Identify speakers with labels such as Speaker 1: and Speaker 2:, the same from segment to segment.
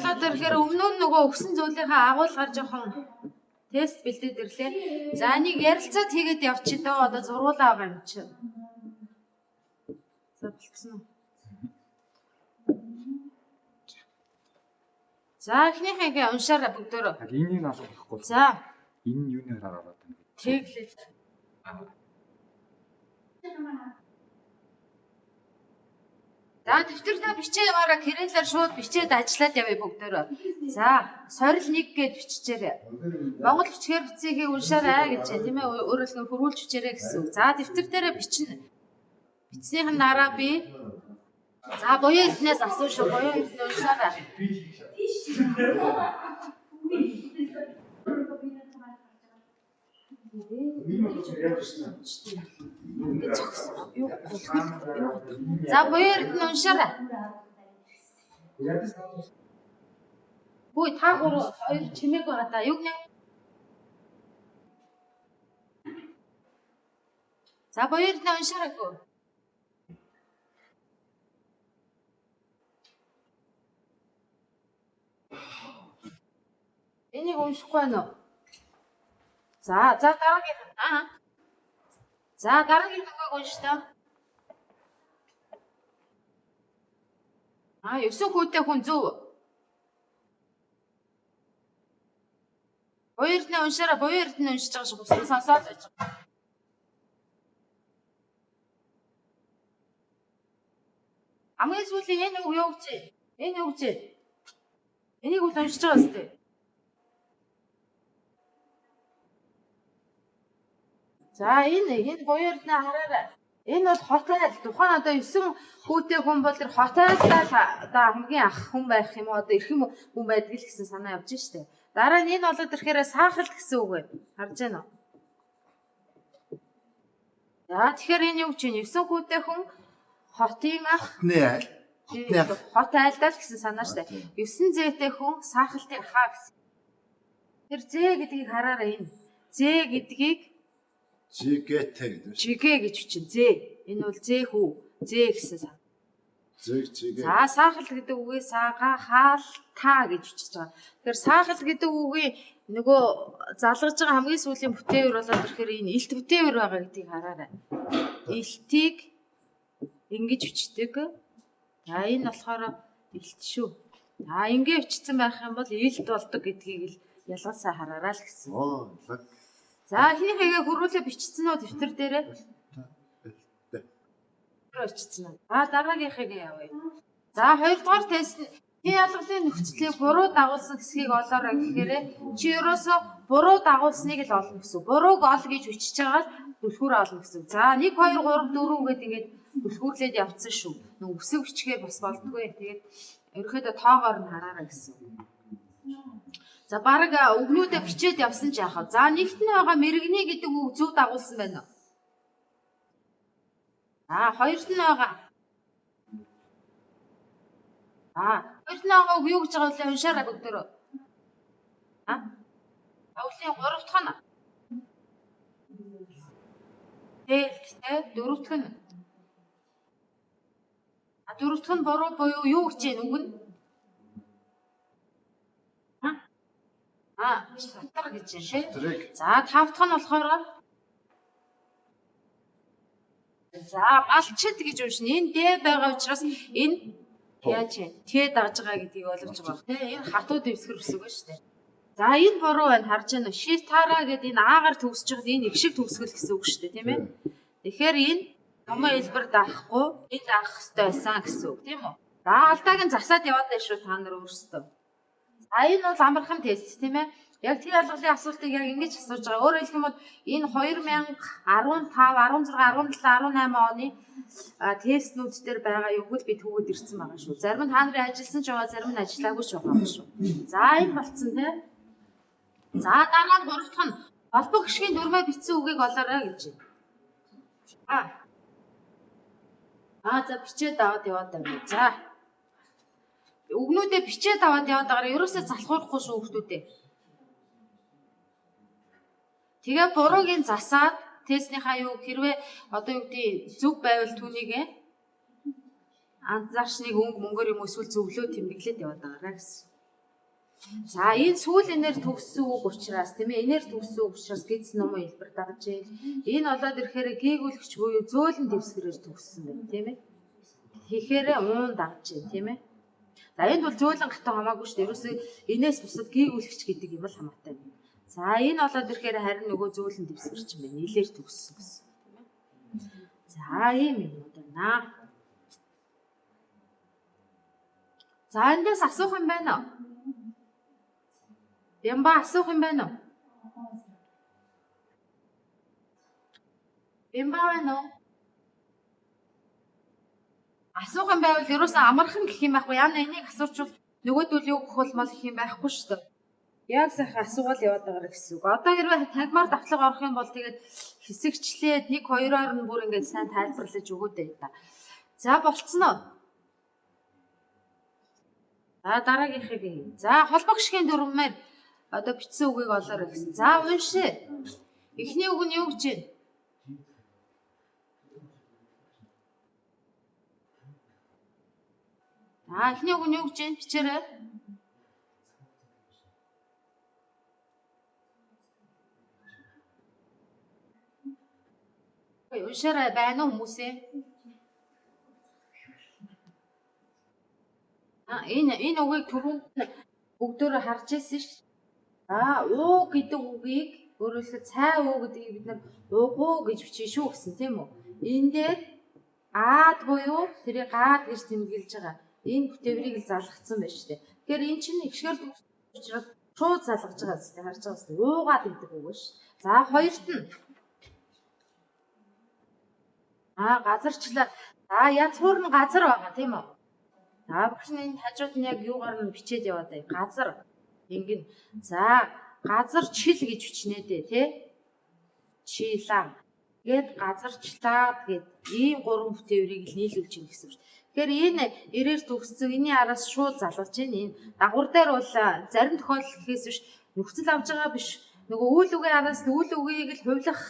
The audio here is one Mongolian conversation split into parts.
Speaker 1: болоод ирэхээр өмнө нь нөгөө өгсөн зүйлийнхээ агуулгаар жоохон тест бэлдээд ирлээ. За нэг ярилцаад хийгээд явчих дөө. Одоо зургуулаа байгаа юм чи. За болцсон уу? За эхнийхээ уншаарай бүгдөө.
Speaker 2: Яг энийг алга болохгүй.
Speaker 1: За
Speaker 2: Энэ нь юунаар ороод байна гэдэг.
Speaker 1: тэглээ. За дэвтэрдээ бичээ яваараа кириллээр шууд бичээд ажиллаад явъя бүгдөө. За сорил 1 гэж биччихээрэй. Монгол бичгээр бичсэхийг уншаарай гэж байна, тийм ээ, өөрөөр хэлбэл хөрвүүлж бичээрэй гэсэн үг. За дэвтэр дээрээ бичнэ. Бичснийхэн дараа би за буян эрднээс асуу шүү. Буян эрдэнэ уншаарай. Ингээ зогсон. Юу голхол юу. За буян эрдэнэ уншаарай. Хүй та гурав хоёр чимээг байгаа да. Юу гэнэ? За буян эрдэнэ уншаарайгүй. Энийг уншихгүй байна уу? За за дараагийн аа. За дараагийн нүгийг унш та. Аа 9 хүүтэй хүн зөв. Буян эрдэнэ уншаарай. Буян эрдэнэ уншиж байгаа шиг бусдын сонсоод байж байгаа. Хамгийн сүүлийн энэ үг юу гэж? Энэ үг гэж. Энийг үл уншиж байгаа үстэй. За энэ буян эрдэнэ хараарай. Энэ бол хот айл. Тухайн одоо 9 хүүтэй хүн бол тэр хот айлдаа л одоо хамгийн ах хүн байх юм уу? Одоо эрхэм хүн байдаг л гэсэн санаа явж штэ. Дараа нь энэ болоод ирэхээр саахалт гэсэн үг байна. Харж байна уу? За тэгэхээр энэ юу гэж байна? 9 хүүтэй хүн хотын ах,
Speaker 3: Хотны айл. Хотны ах.
Speaker 1: хот айлдаа л гэсэн санаа штэ. 9 зээтэй хүн саахалтын ахаа гэсэн. Тэр зээ гэдгийг хараарай энэ. Зээ гэдгийг
Speaker 3: ЖГТ гэдэг.
Speaker 1: жигэ гэж бичин. Зээ. Энэ бол зээ хүү. Зээ гэсэн сан.
Speaker 3: Зэг жигэ.
Speaker 1: За саахал гэдэг үгийг саага хаал та гэж бичиж байгаа. Тэгэхээр саахал гэдэг үгийн нөгөө залгаж байгаа хамгийн сүүлийн бүтээвэр болоод ирэхээр энэ илт бүтээвэр байгаа гэдгийг хараарай. Илтийг ингэж бичдэг. За энэ болохоор илт шүү. За ингэ бичсэн байх юм бол илт болдог гэдгийг л ялгал сайн хараарай л гэсэн.
Speaker 3: Оо, лаг.
Speaker 1: За эхнийхээгээ хөрвүүлээ бичсэн үү дэвтэр дээрээ? Бичсэн үү? За дараагийнхыгээ явъя. За хоёрдугаар тест нь хин ялгалын нөхцөлийг буруу дагуулсан хэсгийг олоорой гэхээр чи ерөөсөө буруу дагуулсныг л олно гэсэн. Бурууг ол гэж бичиж байгаа л түлхүүр олно гэсэн. За 1 2 3 4 гээд ингээд түлхүүрлээд явцсан шүү. Нүг үсэг бичгээр бас болдгүй. Тэгээд ерөөхдөө тоогоор нь хараарай гэсэн. За баг үгнүүдээ бичээд явсан ч яах вэ? За нэгт нь байгаа мэрэгний гэдэг үг зөв дагуулсан байна уу? За хоёрт нь байгаа. За хоёрт нь байгаа үг юу гэж байгаа вэ? Уншаарай бүгдөө. А? Авлын гурав дахь нь. Дээлт те дөрөв дэх нь. А дөрөв дэх нь буруу буюу юу гэж юм үг нь? А шатар гэж юм тий.
Speaker 3: Шатрыг.
Speaker 1: За тав дахь нь болохоор за балчид гэж уншина. Энэ Д байгаа учраас энэ яаж вэ? Т дагж байгаа гэдгийг ойлгож байгаа тий. Энэ хатуу дэвсгэр үсэг ба шүү дээ. За энэ буруу байна харж байна уу? Шитара гэдэг энэ аагаар төгсөж байхад энэ их шиг төгсгөл гэсэн үг шүү дээ, тийм ээ. Тэгэхээр энэ номын хэлбэр даахгүй энэ даах хэрэгтэй байсан гэсэн үг, тийм үү? За алдааг нь засаад яваад байна шүү та нар өөрсдөө. За энэ бол амархан тест, тийм ээ. Яг тэр ялгалын асуултыг яг ингэж асууж байгаа. Өөрөөр хэлэх юм бол энэ 2015, 16, 17, 18 оны тестнүүд дээр байгаа юуг л би түгээд ирсэн байгаа шүү. Зарим нь та нарын ажилласан ч байгаа, зарим нь ажиллаагүй ч байгаа шүү. За энэ болцсон тий. За дараа нь гурав дахь нь холбоо гишгийн дүрмээр бичсэн үгийг олоорой гэж байна. Аа за бичээд аваад яваад байна. За. Үгнүүдээ бичээд аваад яваад байгаараа ерөөсөө залхуурахгүй шүү хүмүүстээ. Тэгээ бурууг нь засаад тестнийхаа юу хэрвээ одоо юу гэдэг зөв байвал түүнийг анзаарчныг өнгө мөнгөөр юм эсвэл зөвлөө тэмдэглээд яваад байгаараа гэсэн. За энэ сүүл энээр төгссөн үг учраас тийм ээ энээр төгссөн үг учраас гиз нумуу хэлбэр дагаж байна. Энэ болоод ирэхээр гийгүүлэгч буюу зөөлөн дэвсгэрээр төгссөн байна тийм ээ. Тэгэхээр уун дагаж байна тийм ээ. За энд бол зөөлөн гатан хамаагүй шүү дээ. Ерөөсөө энээс бусад гийгүүлэгч гэдэг юм бол хамаатай байна. За энэ болоод ирэхээр харин нөгөө зөөлөн дэвсгэр чинь байна. Нийлээр төгссөн гэсэн тийм ээ. За ийм юмнууд байна. За эндээс асуух юм байна уу? Бямба асуух юм байна уу? Бямба байна уу? Асуух юм байвал ерөөсөө амархан гэх юм байхгүй. Яна энийг асуучвал нөгөөдөл юу гэх болмол гэх юм байхгүй шүү дээ. Яг сайхан асуугаал яваад байгаа гэсэн үг. Одоо хэрвээ танхимаар давтлага орох юм бол тэгээд хэсэгчлээд 1 2-оор нь бүр ингээд сайн тайлбарлаж өгөөд байя та. За болцсон уу? За дараагийнхыг. За холбоо гишгийн дүрмээр одоо бичсэн үгийг олоорой гэсэн. За уншээ. Эхний үг нь юу гэж байна? За эхний үг нь юу гэж байна? Бичээрэй. Уншаарай байна уу хүмүүсээ? А энэ үгийг түрүүнд бүгдөө харж ирсэн шүү. А уу гэдэг үгийг өөрөөр хэлбэл цай уу гэдгийг бид нар угуу гэж бичнэ шүү гэсэн тийм үү? Энэ дээр аад буюу тэрийг гаад гэж тэмдэглэж байгаа. Энэ бүтээврийг л залгацсан байна шүү дээ. Тэгэхээр эн чинь ихшгээр учраас шууд залгаж байгаа зү харж байгаа зү уугаад гэдэг үг биш. За хоёрт нь газарчлаа. За язгуур нь газар байгаа тийм үү? За багш нь энэ хажууд нь яг юугаар нь бичээд яваад бай. Газар ингэн. За газар чил гэж бичнэ дээ тий. Чилаа. Тэгээд газарчлаад гэд ийм гурван бүтээврийг л нийлүүлж ийн гэсэн үг. Тэгэхээр энэ эрээр төгссөн энэний араас шууд залгаж ийн. Энэ дагвар дээр бол зарим тохиолдол гэхээс биш нөхцөл авж байгаа биш. Нөгөө үйл үгийн араас үйл үгийг л хувилах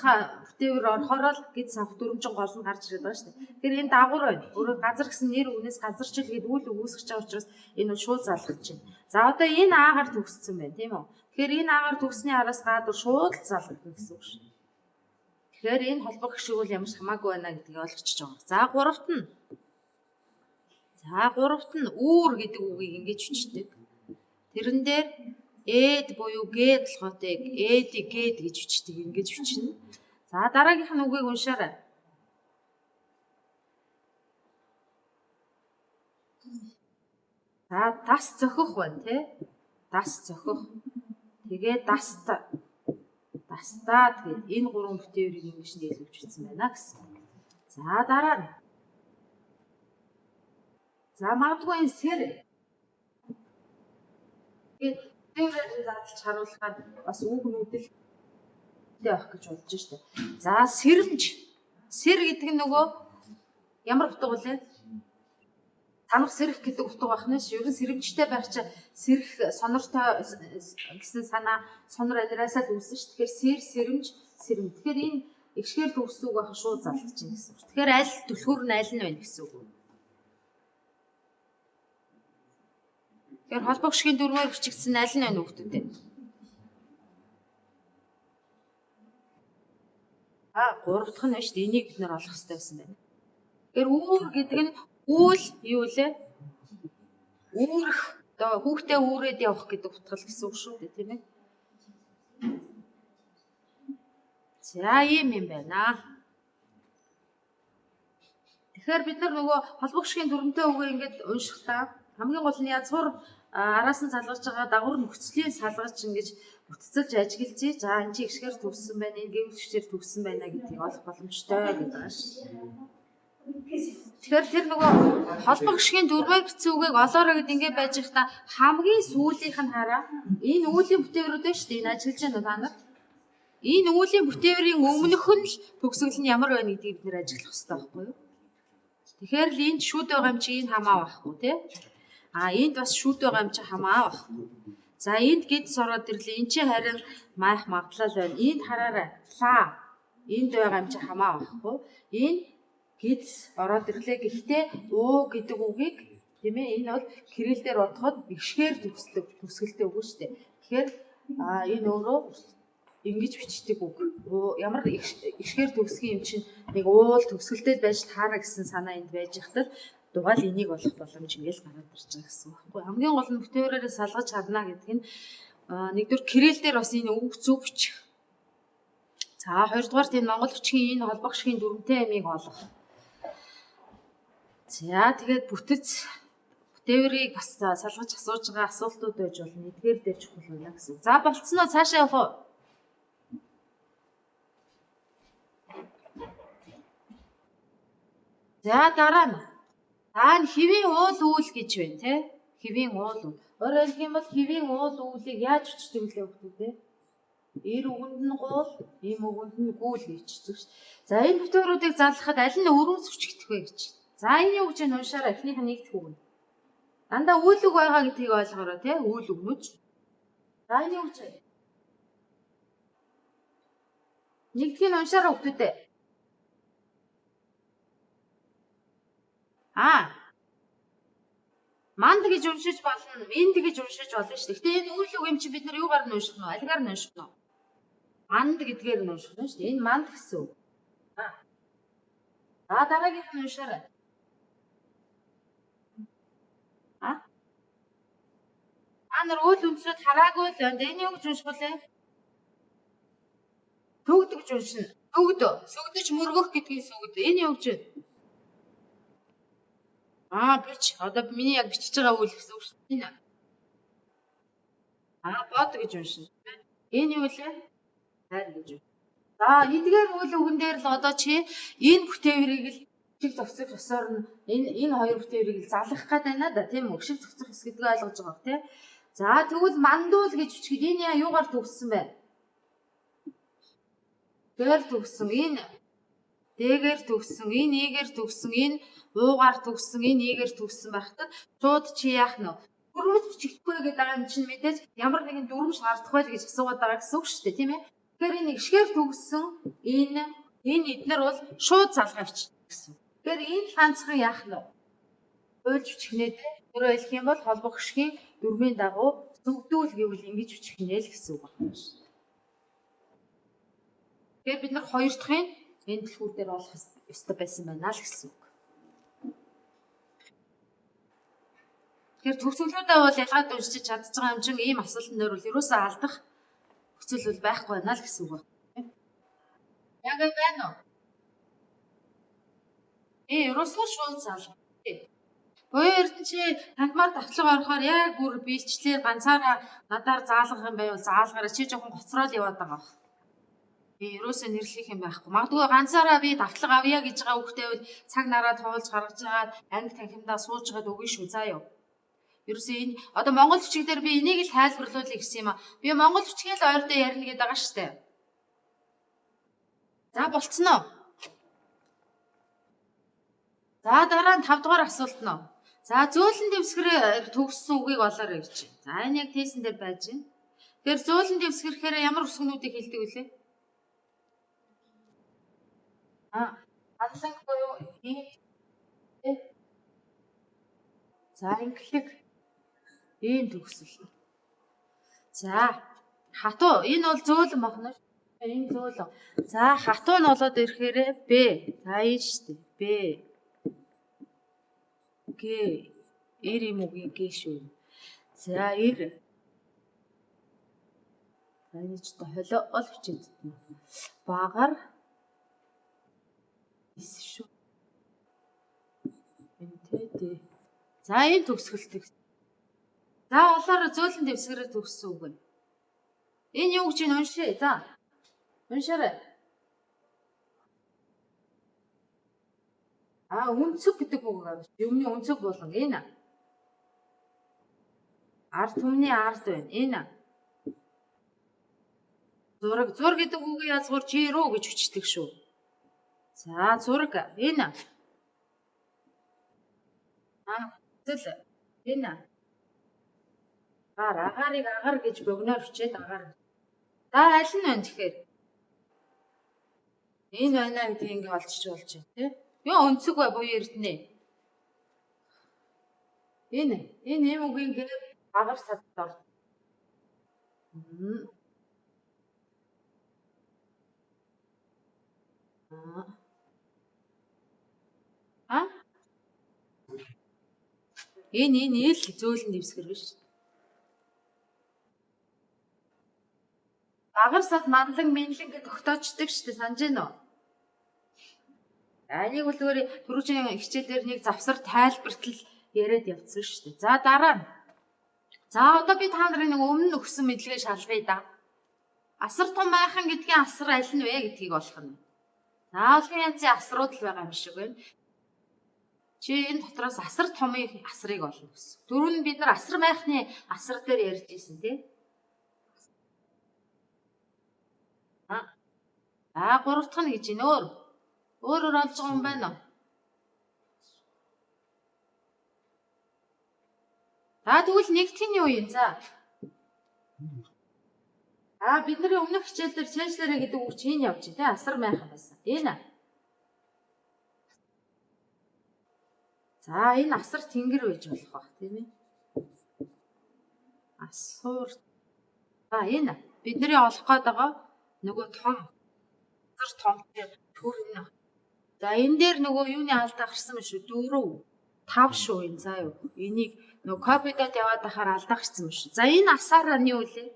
Speaker 1: бүтээвэр орохороо л гэд санх дөрвөнжин гол нь гарч ирээд байгаа шүү дээ. Тэгэхээр энэ дагвар байна. Өөрөөр газар гэсэн нэр үгнээс газарчил гэд үйл үг үүсгэж байгаа учраас энэ бол шууд залгаж байна. За одоо энэ аагаар төгссөн байна тийм үү? Тэгэхээр энэ аагаар төгссөний араас гадуур шууд л залгах гэсэн үг шүү. Тэгэхээр энэ холбоо гишиг бол ямар ч хамаагүй байна гэдгийг ойлгочих жоох. За гуравт нь. За гуравт нь үүр гэдэг үгийг ингэж бичдэг. Тэрэн дээр эд буюу г толгойтой эд гэд гэж бичдэг ингэж бичнэ. За дараагийнх нь үгийг уншаарай. За дас зөхөх байна тий. Дас зөхөх. Тэгээ даст дастаад гэд энэ гурван бүтээврийг ингэж нийлүүлж бичсэн байна гэсэн. За дараа нь. За магадгүй энэ сэр гээд бүтээврээр нь задлж харуулахаар бас үг нүдэлтэй байх гэж бодож штэ. За сэрэмж. Сэр гэдэг нь нөгөө ямар утга вэ? Танах сэрэх гэдэг утга байх нь ш. Ер нь сэрэмжтэй байх чи сэрэх сонортой гэсэн санаа сонор анираасаа л үүснэ ш. Тэгэхээр сэр, сэрэмж, сэрэм. Тэгэхээр энэ эгшгээр төгссөн үг байх шууд залгаж чинь гэсэн үг. Тэгэхээр аль түлхүүр нь аль нь байна гэсэн үг. Тэгэхээр холбоо гишгийн дүрмээр бичигдсэн аль нь байна хүүхдүүд ээ? А гурав дахь нь байна шүү дээ. Энийг бид нар олох хэрэгтэй байсан байна. Тэгэхээр үүр гэдэг нь үүл юу лээ? Үүрэх одоо хүүхдээ үүрээд явах гэдэг утга л гэсэн үг шүү дээ тийм ээ. За ийм юм байна. Тэгэхээр бид нар нөгөө холбоо гишгийн дүрмтэй үгээ ингээд уншихдаа хамгийн гол нь язгуур араас нь салгаж байгаа дагавар нөхцөлийн салгаж ингэж бүтцэлж ажиглаж, за энэ чи эгшгээр төгссөн байна, энэ гэвлэгчээр төгссөн байна гэдгийг олох боломжтой гэдэг байгаа ш. Тэгэхээр тэр нөгөө холбоо гишгийн дүрмээр бичсэн үгийг олоорой гэд ингэ байж байхдаа хамгийн сүүлийнх нь хараа энэ үүлийн бүтээврүүд байна шүү дээ. Энэ ажиглаж байна уу та нар? Энэ үүлийн бүтээврийн өмнөх нь л төгсгөл нь ямар байна гэдгийг бид нэр ажиглах хэрэгтэй байхгүй юу? Тэгэхээр л энд шүүд байгаа юм чи энэ хамаа байхгүй тий? А энд бас шүүд байгаа юм чи хамаа байхгүй. За энд гэд сороод ирлээ. Энд чи харин майх магадлал байна. Энд хараарай. Лаа. Энд байгаа юм чи хамаа байхгүй. Энэ гэд ороод ирлээ. Гэхдээ уу гэдэг үгийг Тийм ээ, энэ бол кирилл дээр бодоход эгшгээр төгсдөг, төгсгөлтэй үг шүү дээ. Тэгэхээр энэ өөрөө ингэж бичдэг үг. Ямар эгшгээр төгсгийн юм чинь нэг уул төгсгөлтэй байж таараа гэсэн санаа энд байж ихтэл дугаал энийг олох боломж ингээл гараад ирж байгаа гэсэн үг байхгүй. Хамгийн гол нь бүтээврээрээ салгаж харна гэдэг нь нэгдүгээр кирилл дээр бас энэ үг зөв бичих. За хоёрдугаар тийм монгол бичгийн энэ холбох шигийн дүрмтэй ямиг олох. За тэгээд бүтэц бүтээврийг бас салгаж асууж байгаа асуултууд байж болно. Эдгээр дээр чухал байна гэсэн. За болцсон уу? Цаашаа явах уу? За дараа нь. За энэ хэвийн уул үүл гэж байна те. Хэвийн уул үйл. Өөрөөр хэлэх юм бол хэвийн уул үүлийг яаж бичдэг вэ хүмүүс те? Эр үгэнд нь гуул, им үгэнд нь гүүл гэж бичдэг шүү. За энэ бүтээврүүдийг залгахад аль нь өрөөс өчигдэх вэ гэж. За энэ юу гэж нь уншаарай. Эхнийх нь нэгдэх үг. Дандаа үйл үг байгаа гэдгийг ойлгоорой те. Үйл үгнүүд. За энэ юу гэж вэ? Нэгдгийг нь уншаарай хүмүүстээ. Манд гэж уншиж болно, минд гэж уншиж болно шүү дээ. Гэтэ энэ үйл үг юм чи бид нар юугаар нь унших нь вэ? Алигаар нь унших нь вэ? Манд гэдгээр нь унших нь шүү дээ. Энэ манд гэсэн үг. За дараагийнх нь уншаарай. Та нар үйл үндсүүд хараагүй л байна. Энэ юу гэж унших вэ? Төгд гэж уншина. Төгд, сүгдэж мөргөх гэдгийг сүгд. Энэ юу гэж вэ? Бич. Одоо миний яг бичиж байгаа үйл гэсэн үг шүү дээ. Бод гэж уншина. Энэ юу лээ? Хайр гэж. За, эдгээр үйл үгэн дээр л одоо чи энэ бүтээврийг л шиг зохицох ёсоор нь энэ хоёр бүтээврийг л залгах гээд байна да, тийм үү? Шиг зохицох ёс гэдгийг ойлгож байгаа бох, тийм. За, тэгвэл мандуул гэж бичгээд энэ яа юугаар төгссөн бэ? Дээр төгссөн. Энэ Д-гээр төгссөн, энэ И-гээр төгссөн, энэ уугаар төгссөн, энэ И-гээр төгссөн байхад шууд чи яах нь вэ? Дүрмж бичихгүй гэдэг байгаа юм чинь мэдээж ямар нэгэн дүрм шаардах байл гэж асуугаад байгаа гэсэн үг шүү дээ, тийм ээ. Тэгэхээр энэ эгшгээр төгссөн энэ эднэр бол шууд залгаа бичих гэсэн. Тэгэхээр энэ ганцхан яах нь вэ? Уйлж бичих нэ. Өөрөөр хэлэх юм бол холбох гишгийн дүрмийн дагуу сүгдүүл гэвэл ингэж бичих нэ л гэсэн үг байна шүү. Тэгэхээр бид нар хоёр дахьын энэ түлхүүр дээр олох ёстой байсан байна л гэсэн үг. Тэгэхээр төгсгөлүүдээ бол ялгаад уншиж чадж байгаа юм чинь ийм асуултан дээр бол ерөөсөө алдах нөхцөл бол байхгүй байна л гэсэн үг байна. Яг байна уу? Ерөөсөө шууд залга. Буян эрдэнэ чи танхимаар давтлага орохоор яг бүр биелчлээ ганцаараа надаар заалгах юм байвал заалгаараа чи жоохон гоцрол яваад байгаа баг. Би ерөөсөө нэрлэх юм байхгүй. Магадгүй ганцаараа би давтлага авъя гэж байгаа хүүхдээ бол цаг нараа туулж гаргаж агаад анги танхимдаа сууж байгаад өгнө шүү. За юу. Ерөөсөө энэ одоо монгол бичиг дээр би энийг л тайлбарлуулъя гэсэн юм аа. Би монгол бичгийг л ойр дээр ярина гэдэг байгаа шүү дээ. За болцсон уу? За дараа нь 5 дугаар асуулт нь. За зөөлөн дэвсгэрээр төгссөн үгийг олоорой гэж. За энэ яг тестэн дээр байж байна. Тэгэхээр зөөлөн дэвсгэрхээр ямар үсгнүүдийг хэлдэг вүлээ? Анланг буюу ийм. За инглэг ийм төгсөл. За хатуу энэ бол зөөлөн бахна шүү. Энэ зөөлөн. За хатуу нь болоод ирэхээрээ Б. За энэ шүү дээ. Б. Г. Эр юм үгийн Г шүү. За эр. За энэ ч одоо холио ол бичээд байна. Багар ис шүү. Энэ Т Д. За энэ төгсгөлтэй. За олоороо зөөлөн дэвсгэрээр төгссөн үг байна. Энэ юу гэж энэ уншъя. За. Уншаарай. Үнцэг гэдэг үг авч. Юмны үнцэг болон энэ. Ард түмний ард байна. Энэ. Зураг. Зур гэдэг үгийг язгуур чи рүү гэж бичдэг шүү. За зураг. Энэ. Зэл. Энэ. Агаар. Агарыг агаар гэж богиноор бичээд агаар. За аль нь байна тэгэхээр? Энэ байна гэдгийг ингээ олчиж болж байна тий. Юу өнцөг бай буюу эрдэнэ. Энэ эм үгийн г багар сад ор. А? Энэ ил зөөлөн дэвсгэр биш. Багар сад манлан минлэн гэж тогтоочдөг шүү дээ, санаж байна уу? Энийг бол зүгээр түрүүчийн хичээлээр нэг завсар тайлбартал яриад явцсан шүү дээ. За дараа нь. За одоо би та нарын нэг өмнө өгсөн мэдлэгээ шалгая да. Асар том майхан гэдгийн асар аль нь вэ гэдгийг олох нь. За олон янзын асрууд л байгаа юм шиг байна. Чи энэ дотроос асар томын асрыг олно гэсэн. Түрүүн нь бид нар асар майхны асар дээр ярьж ирсэн тий. Аа гурав дахь нь гэж байна өөр. Өөрөөр олж байгаа юм байна уу? За тэгвэл нэгдэх нь юу юм? За. Аа бидний өмнөх хичээл дээр цээжлэрэ гэдэг үг чинь явж тий асар майхан байсан. Энэ. За энэ асар тэнгэр байж болох бах тийм ээ. Асуур. За энэ бидний олох гээд байгаа нөгөө том асар том төр нь. За энэ дээр нөгөө юуны алдаа гарсан юм шүү. 4 5 шүү энэ заа юу. Энийг нөгөө копидод яваад байхаар алдаа гарсан юм шүү. За энэ асаараа нь юу лээ?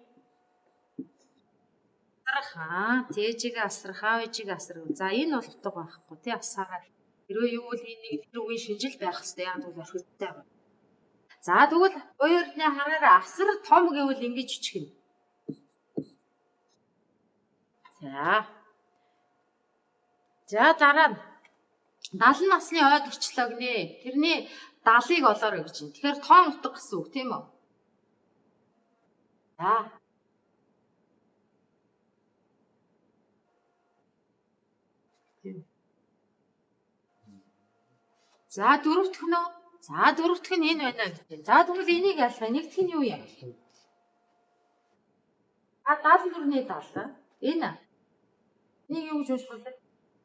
Speaker 1: Асрах аа тээжигээ асрах аав ээжигээ асрах. За энэ бол утга байхгүй тий асаараа. Хэрвээ юу бол энэ нэг тэр үгийн шинжил байх хэрэгтэй. Яг бол орхитой байгаа. За тэгвэл буян эрдний хараараа асар том гэвэл ингэж бичих нь. За. За дараа нь 70 насны ойд очлоо гинэ. Тэрний 70-ыг олоорой гэж байна. Тэгэхээр тоон утга гэсэн үг тийм үү? За. Тийм. За дөрөвдөх нь үү? За дөрөвдөх нь энэ байна гэж байна. За тэгвэл энийг ялгаа. Нэгдэх нь юу юм? А 74-ний 70. Энэ. Энийг юу гэж унших вэ?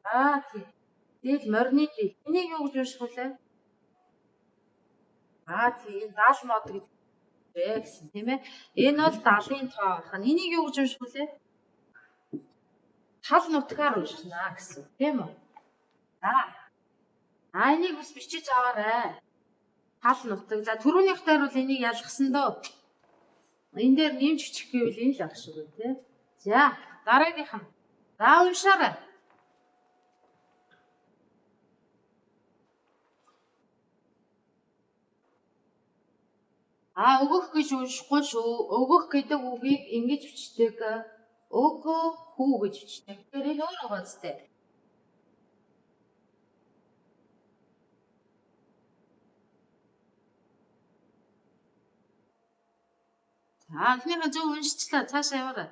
Speaker 1: Аа тий. Тэгэл морины дэл. Энийг юу гэж унших вэ? Аа тий. Энэ 70 мод гэж вэ гэсэн тийм ээ. Энэ бол 70-ын тоо байх нь. Энийг юу гэж унших вэ? Тал нутгаар уншина гэсэн тийм үү? За. А энийг бас бичиж аваарай. Тал нутаг. За түрүүнийх дээр бол энийг ялгасан дөө. Энэ дээр нэмж бичих гэвэл энэ л ах шиг байна тий. За дараагийнх нь. За уншаарай. А өгөх гэж уншихгүй шүү. Өгөх гэдэг үгийг ингэж бичдэг. Өгөө хүү гэж бичдэг. Тэгэхээр энэ өөр байгаа зү. За анхныхаа зөв уншчихлаа. Цаашаа яваарай.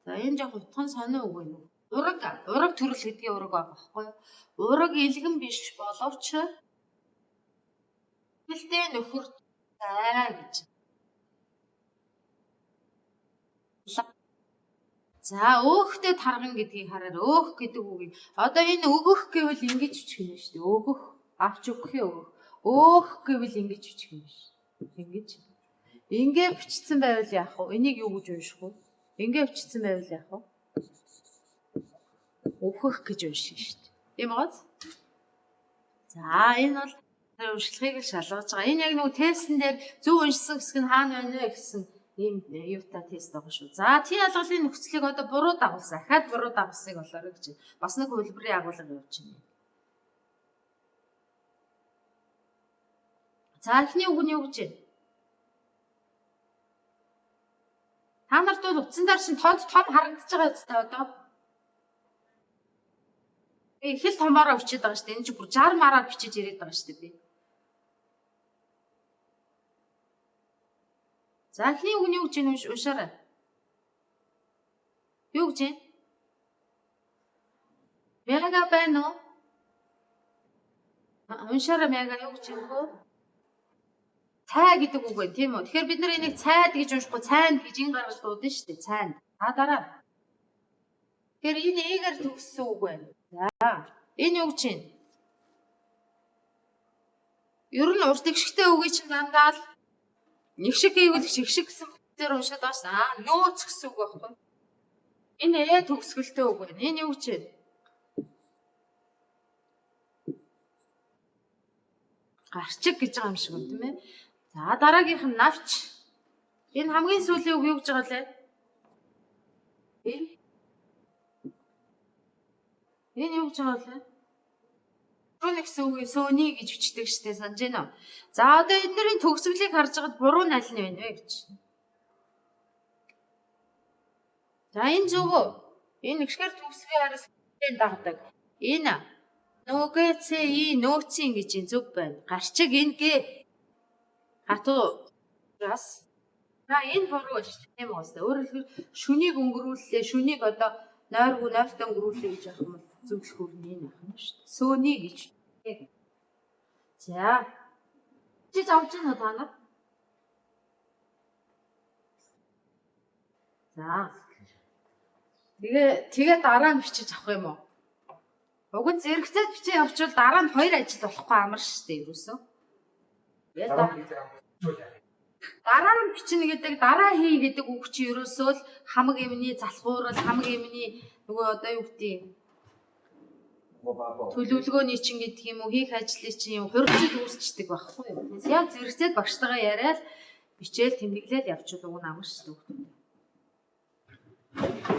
Speaker 1: За энэ жоох утган сонио үг байна уу? Ураг, ураг төрөл гэдгийн ураг байгаа байхгүй юу? Ураг илгэн биш боловч хэлтэй нөхөр цай гэж. За өөхтэй тарган гэдгийг хараар өөх гэдэг үгийг одоо энэ өгөх гэвэл ингэж бичих юм шүү дээ. Өгөх, авч өгөхийн өгөх. Өөх гэвэл ингэж бичих юм биш. Ингэж. Ингээ бичсэн байвал яах вэ? Энийг юу гэж унших вэ? Ингээ бичсэн байвал яах вэ? Өөхөх гэж уншина шүү дээ. Тийм биз? За энэ бол уншлагыг л шалгаж байгаа. Энэ яг нөгөө тестэн дээр зөв уншсан хэсэг нь хаана байна вэ гэсэн ийм юутай тест байгаа шүү. За тий ялгалын нөхцөлийг одоо буруу дагуулсан. Ахаад буруу дагуулсыг олоорой гэж. Бас нэг хувилбарын агуулга явж байна. За эхний үг нь юу гэж байна? Та нарт бол утсан дээр чинь тод том харагдаж байгаа зү одоо. Би их л томоороо бичээд байгаа шүү дээ. Энэ чинь бүр 60 мараар бичиж ирээд байгаа шүү дээ би. За эхний үг нь юу гэж байна уншаарай. Юу гэж байна? Мяга байна уу? Уншаарай мяга юу гэж байна хөө? Цай гэдэг үг байна тийм үү? Тэгэхээр бид нар энийг цайд гэж уншихгүй цайнд гэж ин гаргаж дуудана шүү дээ. Цайнд. За дараа. Тэгэхээр энэ эгээр төгссөн үг байна. За энэ юу гэж байна? Ер нь урт эгшигтэй үгийг чинь дандаа л нэг шиг хийвэл шиг шиг гэсэн бүтээр уншаад байгаа шээ. Аа нөөц гэсэн үг байхгүй. Энэ э төгсгөлтэй үг байна. Энэ юу гэж байна? Гарчиг гэж байгаа юм шиг байна, тийм ээ. За дараагийнх нь навч. Энэ хамгийн сүүлийн үг юу гэж байгаа лээ? Энэ юу гэж байгаа лээ? Шүүн гэсэн үгийг сөөний гэж бичдэг штэ, санаж байна уу? За одоо эднэрийн төгсгөлийг харж байгаад буруу нь аль нь байна вэ гэж. За энэ зөв үү? Энэ нэгшгээр төгсгөлийн араас дагдаг. Энэ нүгэ ц и нөөцийн гэж энэ зөв байна. Гарчиг энэ г хатуу бас. За энэ буруу шүү дээ, тийм үү? Өөрөөр хэлбэл шүнийг өнгөрүүллээ, шүнийг одоо нойргүй нойртой өнгөрүүллээ гэж явах юм бол зөвлөх үр нь энэ байх юм шүү дээ. Сөөний гэж. За. Чи зовж гэнэ үү та нар? За. Тэгээ дараа нь бичиж авах юм уу? Уг нь зэрэгцээд бичээ явуучвал дараа нь хоёр ажил болохгүй амар шүү дээ ерөөсөө. Дараа нь бичнэ гэдэг, дараа хий гэдэг үг чи ерөөсөө л хамаг юмны залхуурал, хамаг юмны нөгөө одоо юу гэдэг төлөвлөгөөний чинь гэдэг юм уу, хийх ажлын чинь юм хурцд үүсчдэг байхгүй юу? Яг зэрэгцээд багштайгаа яриад бичээл тэмдэглээл явуучвал уг нь амар шүү дээ.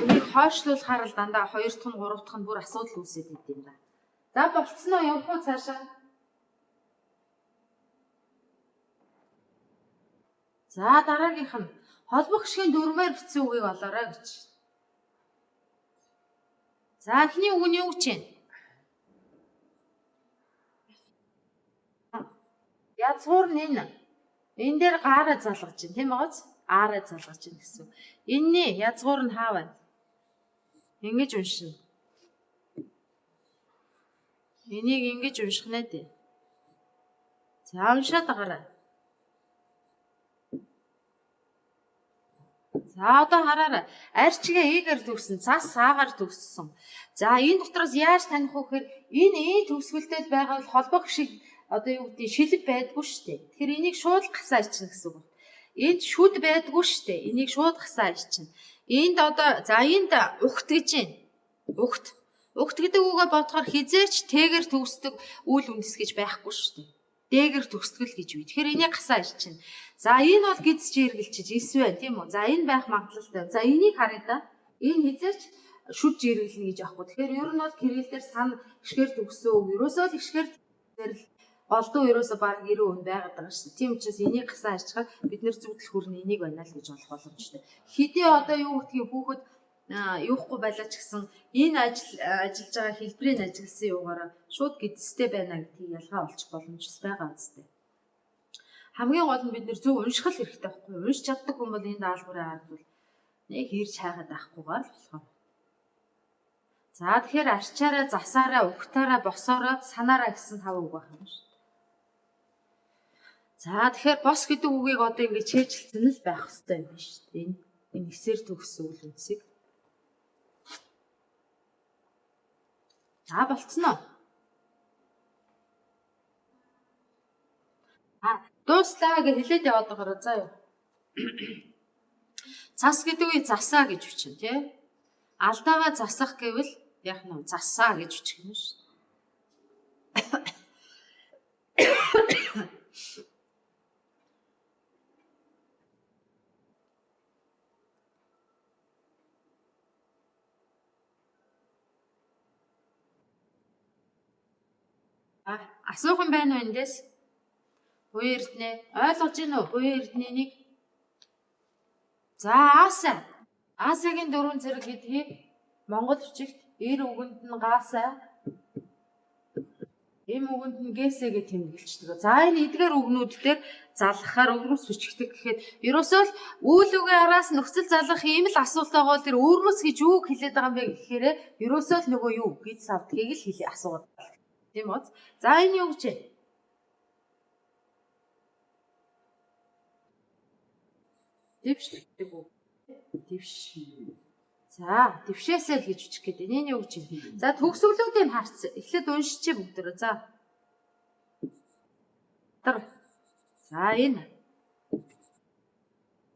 Speaker 1: Энийг хойшлуулахаар л дандаа 2 дахь нь 3 дахь нь бүр асуудал үүсээд идэв юм да. За болцсон уу, явах уу цаашаа? За дараагийнх нь холбох гишгийн дүрмээр бичсэн үгийг олоорой гэж. За эхний үг нь юу гэж байна? Язгуур нь энэ. Энэ дээр гаараа залгаж байна, тийм ээц? Аараа залгаж байна гэсэн. Энэний язгуур нь хаа байна? Ингэж уншина. Энийг ингэж унших нэ дээ. За уншаад агараа. За одоо хараарай. Арчигээ ийгээр төгссөн, цас саагаар төгссөн. За энэ дотроос яаж таних вэ гэхээр энэ ээ төгсгөлтэй байгаа бол холбох шиг одоо юу гэдэг шилэв байдгүй шүү дээ. Тэгэхээр энийг шууд гасаа ичнэ гэсэн үг. Энд шүд байдгүй шүү дээ. Энийг шууд гасаа ичнэ. Энд одоо за энд угт гэж байна. Угт. Угт гэдэг үгээ бодохоор хизээч тэгэр төгсдөг үйл үндэс гэж байхгүй шүү дээ. Дэгэр төгсгөл гэж бий. Тэгэхээр энийг гасаа ичнэ. За энэ бол гиз жиргэлчиж эс байна, тийм үү? За энэ байх магадлалтай. За энийг харъя да. Энэ хизээч шүд жиргэлнэ гэж аахгүй. Тэгэхээр ер нь бол кирилл дээр сан гişгээр төгссөн үг. Ерөөсөө л гişгээр л голдуу ерөөсөө баг 90% байгаад байгаа шүү дээ. Тийм учраас энийг гасаа арчхаар бид нэр зүудэл хүрнэ энийг байна л гэж олох боломжтой. Хэдий одоо юу гэдгийг хүүхэд юухгүй байлаа ч гэсэн энэ ажил ажиллаж байгаа хэлбэрийг ажигласан юугаараа шууд гидстэй байна гэдгийг ялгаа олчих боломжтой байгаа үстэй. Хамгийн гол нь бид нэр зөв унших л хэрэгтэй байхгүй юу? Уншиж чаддаг хүн бол энэ даалгаврын ард бол нэг хэрж хайгаад авахгүйгээр л болох юм. За тэгэхээр арчаараа, засаараа, угтаараа, босоороо, санаараа гэсэн тав үг байх юм шүү. За тэгэхээр бос гэдэг үгийг одоо ингэж чэйжилсэн л байх хэрэгтэй юм биш үү? Энэ эсээр төгссөн үйл үндсийг. За болцсон уу? А дууслаа гэж хэлээд яваад байгаараа заа юу. Цас гэдэг үгийг засаа гэж бичнэ тий. Алдаага засах гэвэл яг нь засаа гэж бичих юм шүү. Асуух юм байна уу эндээс? Буян Эрдэнэ ойлгож гин үү? Буян Эрдэнэнийг. За Ааса. Аасагийн дөрвөн зэрэг гэдгийг монгол бичигт эр үгэнд нь гаасаа, эм үгэнд нь гээсээ гэж тэмдэглэждэг. За энэ эдгээр үгнүүд дээр залгахаар өвөрмөц бичигдэг гэхэд ерөөсөө л үйл үгийн араас нөхцөл залгах ийм л асуулт байгаа бол тэр өвөрмөц гэж юу хэлээд байгаа юм бэ гэхээр ерөөсөө л нөгөө юу гэж савдгийг л хэлээ асууад. Тийм үү? За энэ юу гэж вэ? Дэвш гэдэг үг. Дэвш. За, дэвшээсээ л гэж бичих гэдэг. Энэ юу гэж юм? За, төгсгөлүүдийг харц. Эхлээд уншчихъя бүгдээрээ. За. Тар. За, энэ.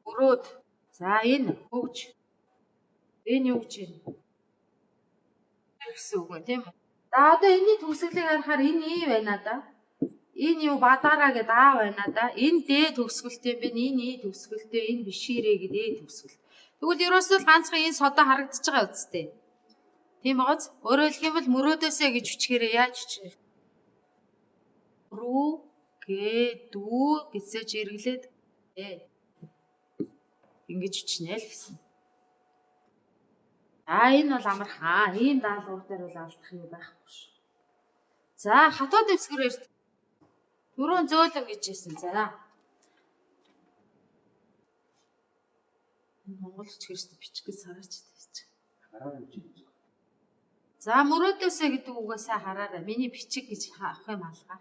Speaker 1: Өрөөд. За, энэ хөгж. Энэ юу гэж юм? Гэсэн үг юм, тийм үү? За, одоо энэний төгсгөлийг харахаар энэ и байна да. Энэ юу бадаараа гэдэг а байна да. Энэ д төгсгөлтэй юм байна. Энэ и төгсгөлтэй, энэ биширээ гэдэг э төгсгөл. Тэгвэл ерөөсөө л ганцхан энэ содоо харагдаж байгаа үсттэй. Тийм байгааз. Өөрөөр хэлэх юм бол мөрөөдөөсөө гэж бичгээрээ яаж бичнэ? Рүү г дүү гэсэж эргэлээд э ингэж бичнэ л гэсэн. За энэ бол амархан. Ийм даалгавар дээр бол алдах юм байхгүй шүү. За хатуу дэвсгэрээр түрүүн зөөлөн гэж хэлсэн. За. Монгол бичгээрс бичих гэж сараач тийч.
Speaker 2: Хараарай гэж.
Speaker 1: За мөрөөдөөсөө гэдэг үгээ сайн хараарай. Миний бичиг гэж авах юм алгаа.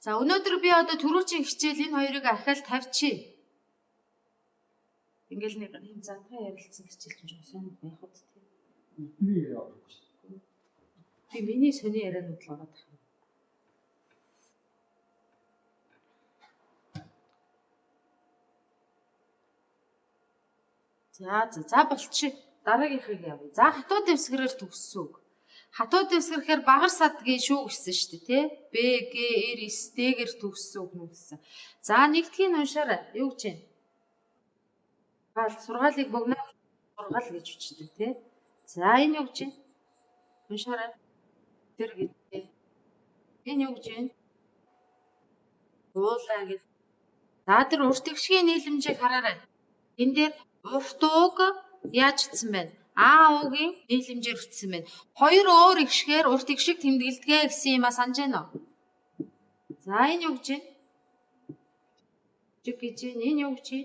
Speaker 1: За өнөөдөр би одоо түрүүчийн хичээл энэ хоёрыг ахаал тавьчих. Ингээл нэг юм задгаа ярилцсан хичээл чинь жоохон сонир байх үү тийм.
Speaker 2: Бидний яриа орохгүй шүү.
Speaker 1: Би миний сони яриануд л ороод байгаа юм. За за за болчих. Дараагийнхыг явъя. За хатуу дэвсгэрээр төгссөн үг. Хатуу дэвсгэрхээр багар садгийн шүү гэсэн шүү дээ, тий? Б, Г, Р, С, Д-гэр төгссөн үг нү гэсэн. За нэгдгийг уншаарай. Юу гэж вэ? Сургаалыг богино сургаал гэж бичдэг, тий? За энэ юу гэж вэ? Уншаарай. Тэр гэж. Энэ юу гэж вэ? Уулаа гэж. За тэр урт эгшгийн нийлэмжийг хараарай. Энэ дээр урт уг яаж утсан бэ? А угийн нийлэмжээр утсан байна. Хоёр өөр эгшгээр урт эгшиг тэмдэглэдэг гэсэн юм а санаж байна уу? За энэ юу гэж вэ? Жиг гэж байна. Энэ юу гэж вэ?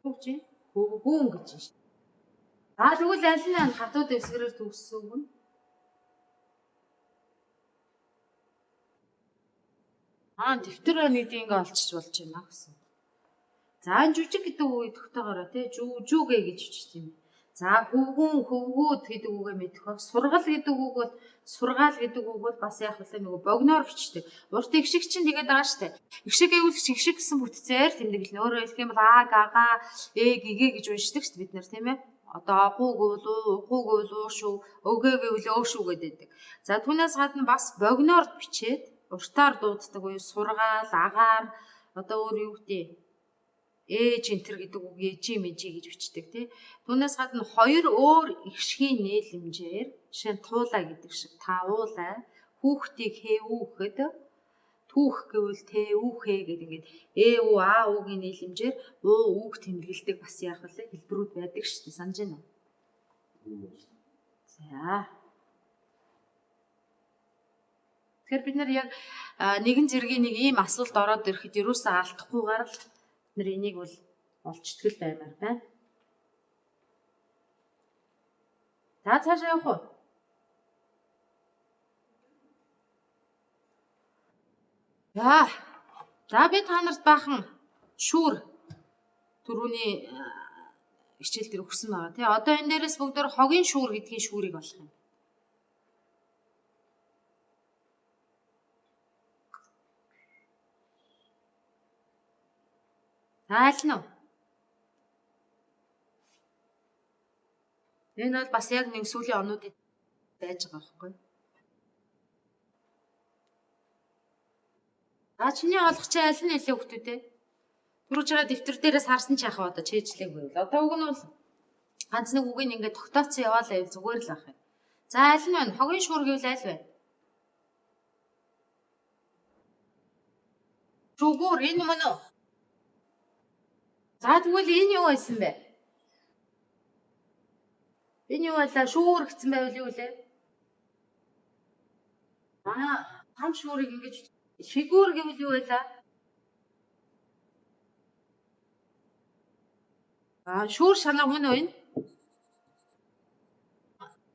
Speaker 1: Юу гэж вэ? Хөвгүүн гэж байна. За тэгвэл аль нь хатуу дэвсгэрээр төгссөн үг нь? Аа дэвтэр байна гэдгийг ингээ олчиж болж байна гэсэн. За энэ жүжиг гэдэг үгийг тогтоогоорой тий жүжүгэ гэж бичдэг юм. За хөвгүүн хөвгүүд гэдэг үгээ мэдэх баг. Сургал гэдэг үг бол сургаал гэдэг үг бол бас яг л нөгөө богиноор бичдэг. Урт эгшиг чинь тэгээд байгаа штэ. Эгшиг гэвэл эгшиг гэсэн бүтцээр тэмдэглэнэ. Өөрөөр хэлэх юм бол а гага э гэгэ гэж уншдаг штэ бид нар тийм ээ. Одоо агуу гэвэл уу, угуу гэвэл уу шүү, өгөө гэвэл өө шүү гэдэг. За түүнээс гадна бас богиноор бичээд уртаар дууддаг буюу сургаал, агаар одоо өөр юу гэдэг ээж энтер гэдэг үг ээжи мэжи гэж бичдэг тий. Түүнээс гадна хоёр өөр эгшгийн нийлэмжээр жишээ нь туулаа гэдэг шиг таавуулаа, хүүхдийг хээвүүхэд, түүх гэвэл тээвүүхээ гэдэг ингээд э у а угийн нийлэмжээр уу үг тэмдэглэдэг бас яах вэ хэлбэрүүд байдаг шүү дээ. Санаж байна уу? За. Тэгэхээр бид нар яг нэгэн зэргийн нэг ийм асуулт ороод ирэхэд ерөөсөө алдахгүйгээр л бид нар энийг бол олчтгол баймаар байна. За цаашаа явах уу? За. За би та нарт баахан шүүр түрүүний хичээл дээр өгсөн байгаа тий. Одоо энэ дээрээс бүгдээр хогийн шүүр гэдгийн шүүрийг олох юм. За аль нь вэ? Энэ бол бас яг нэг сүүлийн онуудыг байж байгаа байхгүй. За чиний олох чи аль нь нэлээ хөлтүүд ээ? Түрүүч байгаа дэвтэр дээрээс харсан ч яхаа одоо чэйжлээгүй бол. Одоо уг нь бол ганц нэг үгийг ингээд тогтооцсон яваалаа байв зүгээр л байх юм. За аль нь вэ? Хогийн шүүр гэвэл аль вэ? Шүгүүр энэ мөн үү? За тэгвэл энэ юу байсан бэ? Энэ юу байлаа? Шүүр гэсэн байвал юу лээ? Аа, там шүүрийг ингэж шигүүр гэвэл юу байлаа? Аа, шүүр шанаа мөн үү энэ?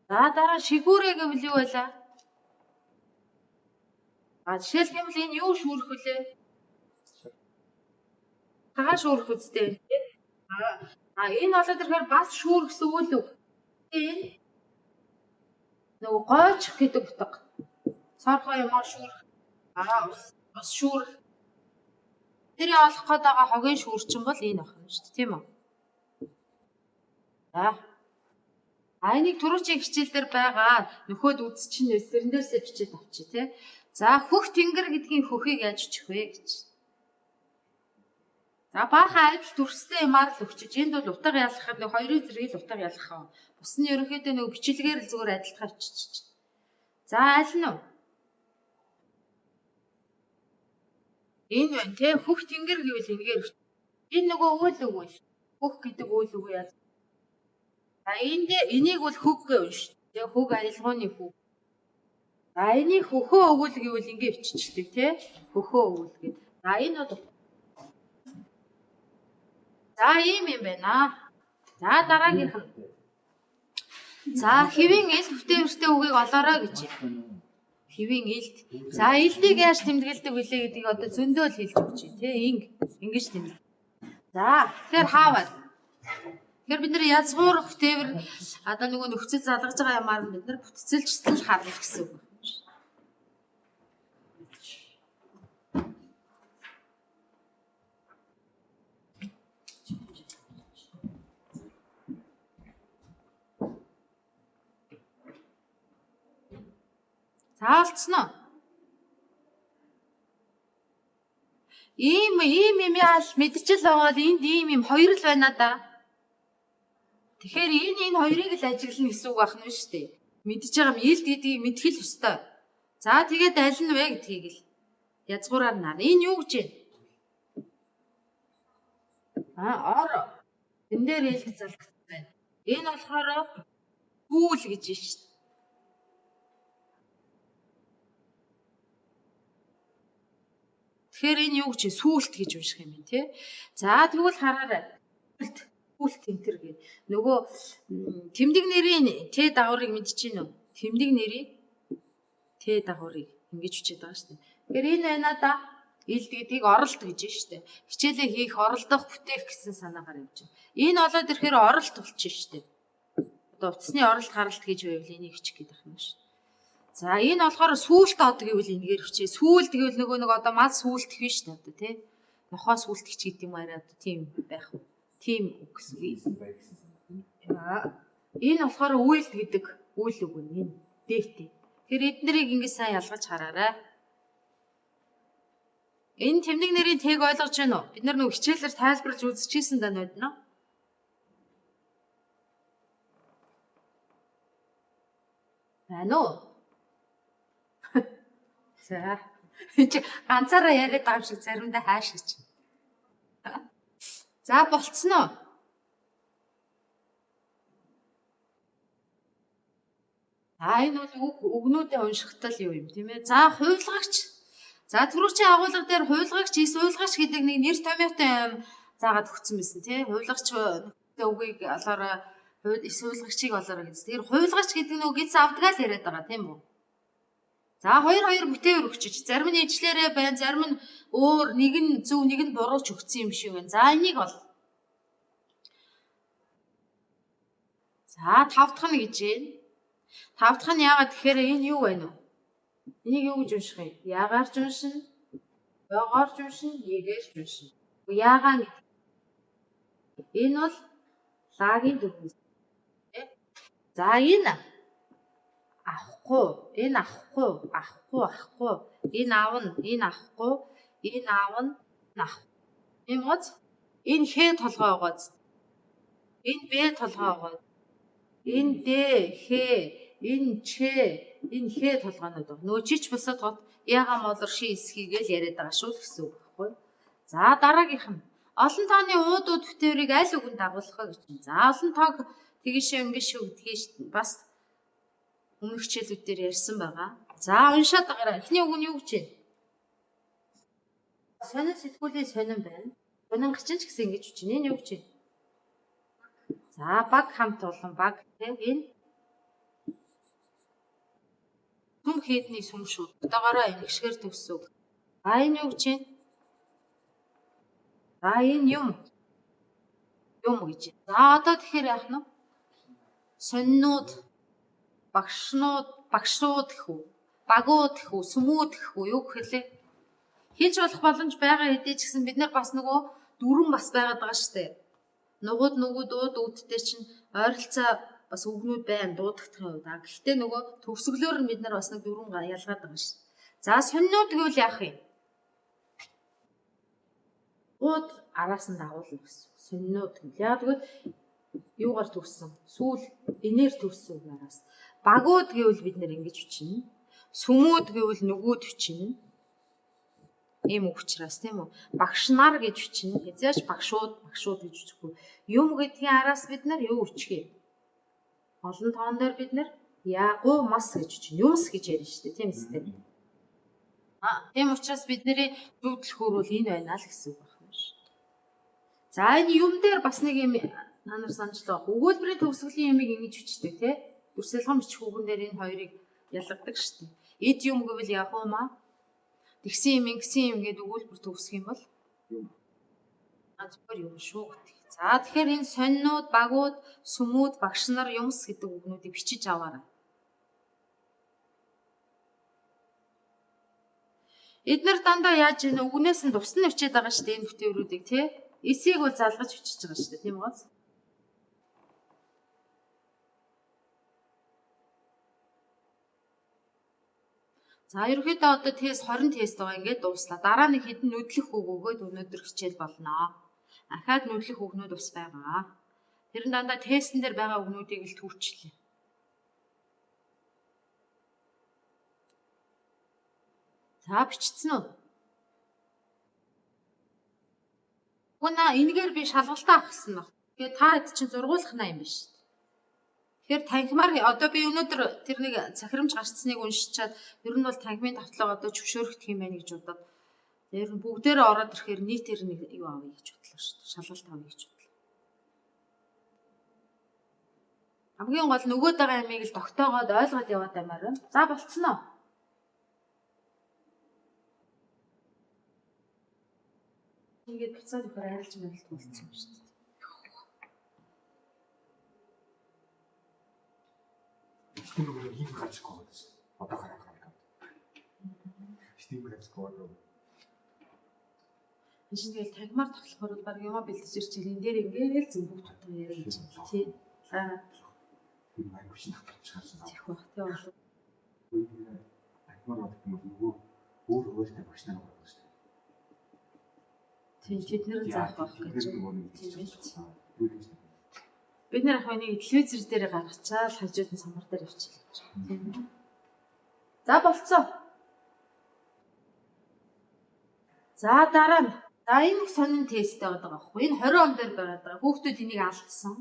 Speaker 1: За дараа шигүүрээ гэвэл юу байлаа? А жишээлх юм бол энэ юу шүүрэх вүлээ? Цагаан шүүрэх үстэй. А энэ болоод ирэхээр бас шүүр гэсэн үг л үг. Энэ нөгөө гойчих гэдэг утга. Цоорхоо юмар шүүрэх. Аа ус шүүрэх. Тэр олох гээд байгаа хогийн шүүрчин бол энэ байх юм шүү дээ, тийм үү? За. А энийг түрүүчийн хичээл дээр байгаа нөхөд үзчин тэрэн дээрсээ бичээд авчи тий. За хөх тэнгэр гэдгийн хөхийг яаж бичих вэ гэж. За баахан адил төрстэй юмар л өгчөж энд бол утга ялгахад нэг хоёрын зэргийг л утга ялгах юм. Бус нь ерөнхийдөө нэг бичлэгээр л зүгээр адилтгаа биччих. За аль нь вэ? Энэ байна тий хөх тэнгэр гэвэл энгээр. Энэ нөгөө үйл үг үйл. Хөх гэдэг үйл үг яа. За энд энийг бол хөг гэж унш. Тэгээ хөг аялгууны хөг. За энийг хөхөө өгвөл гэвэл ингэ биччихдэг тий. Хөхөө өгвөл гэд. За энэ бол за ийм юм байна. За дараагийнх нь. За хэвийн эл бүтээвэртэй үгийг олоорой гэж. Хэвийн элд. За элдийг яаж тэмдэглэдэг вүлээ гэдгийг одоо зөндөө л хэлж өгч тий. Ингэж тэмдэглэдэг. За тэгэхээр хаавал. Тэгэхээр бид нэр язгуур бүтээвэр одоо нөгөө нөхцөл залгаж байгаа юмар бид нар бүтцэлжсэн л харна гэсэн үг. За олцсон уу? Ийм ийм юм яал мэдчил байгаа бол энд ийм юм хоёр л байна да. Тэгэхээр энэ хоёрыг л ажиглана гэсэн үг байна шүү дээ. Мэдж байгаа юм илд гэдгийг мэдэх л ёстой. За тэгээд аль нь вэ гэдгийг л язгуураар наар. Энэ юу гэж вэ? А ор. Энэ дээр илд залгагдсан байна. Энэ болохоор гүүл гэж байна шүү дээ. Тэгэхээр энэ юу гэж сүулт гэж унших юм бэ те. За тэгвэл хараарай. Сүулт, сүулт тэнтэр гэдэг. Нөгөө тэмдэг нэрийн Т дагаврыг мэдчихэв үү? Тэмдэг нэрийн Т дагаврыг ингэж бичээд байгаа шүү дээ. Тэгэхээр энэ байна да. Илд гэдгийг оролт гэж байна шүү дээ. Хичээлээ хийх, оролдох, бүтээх гэсэн санаагаар явж байна. Энэ болоод ирэхээр оролт болчих шүү дээ. Одоо утасны оролт гаралт гэж байвал энийг бичих гэдэг юм шүү. За энэ болохоор сүулт од гэвэл энэгээр бичээ. Сүулт гэвэл нөгөө нэг одоо мал сүултэх биш үү одоо тий. Нохоо сүултгэж гэдэг юм арай одоо тийм байх уу? Тийм үг гэсэн. Энэ болохоор үйлд гэдэг үйл үг нь энэ дээтэй. Тэгэхээр эднэрийг ингэ сайн ялгаж хараарай. Энэ тэмдэг нэрийн тэг ойлгож байна уу? Бид нар нөгөө хичээлээр тайлбарлаж үзчихсэн даа нодно. Байна уу? За. Чи ганцаараа яриад байгаа юм шиг заримдаа хаашаач. За болцсон уу? За энэ бол үг үгнүүдээ уншихтал юу юм тийм ээ. За хувилгагч. За түрүүчийн агуулга дээр хувилгагч, эс уйлгагч гэдэг нэг нэр томьёотой юм заагаад өгсөн байсан тий. Хувилгагч үгийг олоорой, эс уйлгагчийг олоорой гэсэн. Тэгэхээр хувилгагч гэдэг нь үг эс авдгаа л яриад байгаа тийм үү? За хоёр хоёр бүтээвэр өгчөж. Зарим нь ижлээрээ байна, зарим нь өөр нэг нь зөв, нэг нь буруу ч өгсөн юм шиг байна. За энийг бол. За тав дахь нь гэж байна. Тав дахь нь яагаад тэгэхээр энэ юу байна вэ? Энийг юу гэж унших юм? Ягаар ч уншина, ёгоор ч уншина, егээр ч уншина. Яагаан гэдэг. Энэ бол лагийн дүрм. За энэ авахгүй, энэ авахгүй, авахгүй, авахгүй, энэ аавна, энэ авахгүй, энэ аавна, авах. Ийм гоц. Энэ хэ толгой байгааз. Энэ б толгой байгааз. Энэ д, хэ, энэ ч, энэ хэ толгойнууд байна. Нөгөө чич бусад гот яга молор ши эсхийгээл яриад байгаа шүү л гэсэн үг байхгүй. За дараагийнх нь олон тооны уудууд бүтээврийг аль үгэнд дагуулах вэ гэж. За олон тоог тэгш ингэж шүү гэдгийг бас өмнөх хичээлүүд дээр ярьсан байгаа. За уншаад байгаарай. Эхний үг нь юу гэж вэ? Сонин сэтгүүлийн сонин байна. Сонин гачин ч гэсэн ингэж бичнэ. Энэ юу гэж вэ? За баг хамт олон баг тийм энэ сүм хийдний сүм шүү. Одоогоороо энэгшгээр төгсөв. А энэ юу гэж вэ? За энэ юм. Юм гэж. За одоо тэгэхээр яах нь вэ? Сонинууд, багшнууд, багшууд гэх үү? Багууд гэх үү? Сүмүүд гэх үү? Юу гэхэлээ? Хэлж болох боломж байгаа хэдий ч гэсэн бид нар бас нөгөө дөрвөн бас байгаад байгаа шүү дээ. Нугууд, нүгүүд, ууд, үүдтэй чинь ойролцоо бас үгнүүд байна дуудагдахын хувьд. А гэхдээ нөгөө төгсгөлөөр нь бид нар бас нэг дөрвөн ялгаад байгаа шүү. За сонинууд гэвэл яах юм? Ууд араас нь дагуулна гэсэн. Сонинууд гэвэл яг тэгвэл юугаар төгссөн? Сүүл энээр төгссөн үг араас. Багууд гэвэл бид нэр ингэж бичнэ. Сүмүүд гэвэл нүгүүд бичнэ. Ийм үг учраас тийм үү? Багш нар гэж бичнэ. Хязгаарч багшууд, багшууд гэж бичихгүй. Юм гэдгийн араас бид нар юу бичих юм? Олон тоон дээр бид нар ягуу мас гэж бичнэ. Юмс гэж ярина шүү дээ, тийм үстэй. Тийм учраас бидний зөвлөхөр бол энэ байна л гэсэн үг байна шүү. За энэ юм дээр бас нэг юм та нар санаж байгаа. Өгүүлбэрийн төгсгөлийн юмыг ингэж бичдэг тий. Дүрсэлгэн бичих үгэн дээр энэ хоёрыг ялгадаг шүү дээ. Эд юм гэвэл ягуу маа. Тэгсэн юм ингэсэн юм гээд өгүүлбэр төгсөх юм бол
Speaker 2: Юм.
Speaker 1: Зүгээр юм шүү гэдэг. За тэгэхээр энэ сонинууд, багууд, сүмүүд, багш нар, юмс гэдэг үгнүүдийг бичиж аваарай. Эднэр дандаа яаж ийн үгнээс нь тусна бичээд байгаа шүү дээ энэ бүтээврүүдийг тий. Эсийг бол залгаж бичиж байгаа шүү дээ тийм үү? За ерөнхийдөө одоо тест 20 тест байгаа ингээд дууслаа. Дараа нэг хэдэн нүдлэх үг өгөөд өнөөдөр хичээл болно. Ахаад нүдлэх үгнүүд бас байгаа. Тэр нь дандаа тестэн дээр байгаа үгнүүдийг л түүчлээ. За бичсэн үү? Гүнэ энэгээр би шалгалтаа авах гэсэн баг. Тэгэхээр та хэд чинь зургуулах наа юм биш. Тэгэхээр танхимаар одоо би өнөөдөр тэр нэг захирамж гарцсныг уншичаад ер нь бол танхимын давтлага одоо зөвшөөрөгдөх юм байна гэж бодоод ер нь бүгдээрээ ороод ирэхээр нийтээр нэг юу авъя гэж бодлоо шүү дээ. Шалгалт авъя гэж бодлоо. Хамгийн гол нөгөөд байгаа юмыг л тогтоогоод ойлгоод яваад баймаар байна. За болцсон уу? Ингээд буцаад ихээр арилж мэрэлт болцсон юм шүү дээ.
Speaker 2: Тэр нөгөө ийм гарч ирэхгүй байгаа шүү. Одоо гараад байгаа. Тийм гарч ирэхгүй байгаа.
Speaker 1: Энэ чинь тэгэл танхимаар тоглохоор бол баг юмаа бэлдэж ирчихэл энэ дээр ингээл зэн бүгд утга яриа гэж тий. Аа
Speaker 2: Тэр маань хүчин татчих гарсан.
Speaker 1: тийх байх тий бол.
Speaker 2: Танхимаар бодох юм бол нөгөө өөр өөртөө багш нар байгаа шүү.
Speaker 1: Тийм тэд нэр заах байх гэж.
Speaker 2: Тийм ээ.
Speaker 1: Бид нэр ах энийг телевизэр дээр гаргачаал хажууд нь самар дээр явчихлаа гэж. Тийм үү? За болцсон. За дараа нь за энэ их сонин тест байгаа байхгүй. Энэ 20 он дээр байгаа даа. Хүүхдүүд энийг алдсан.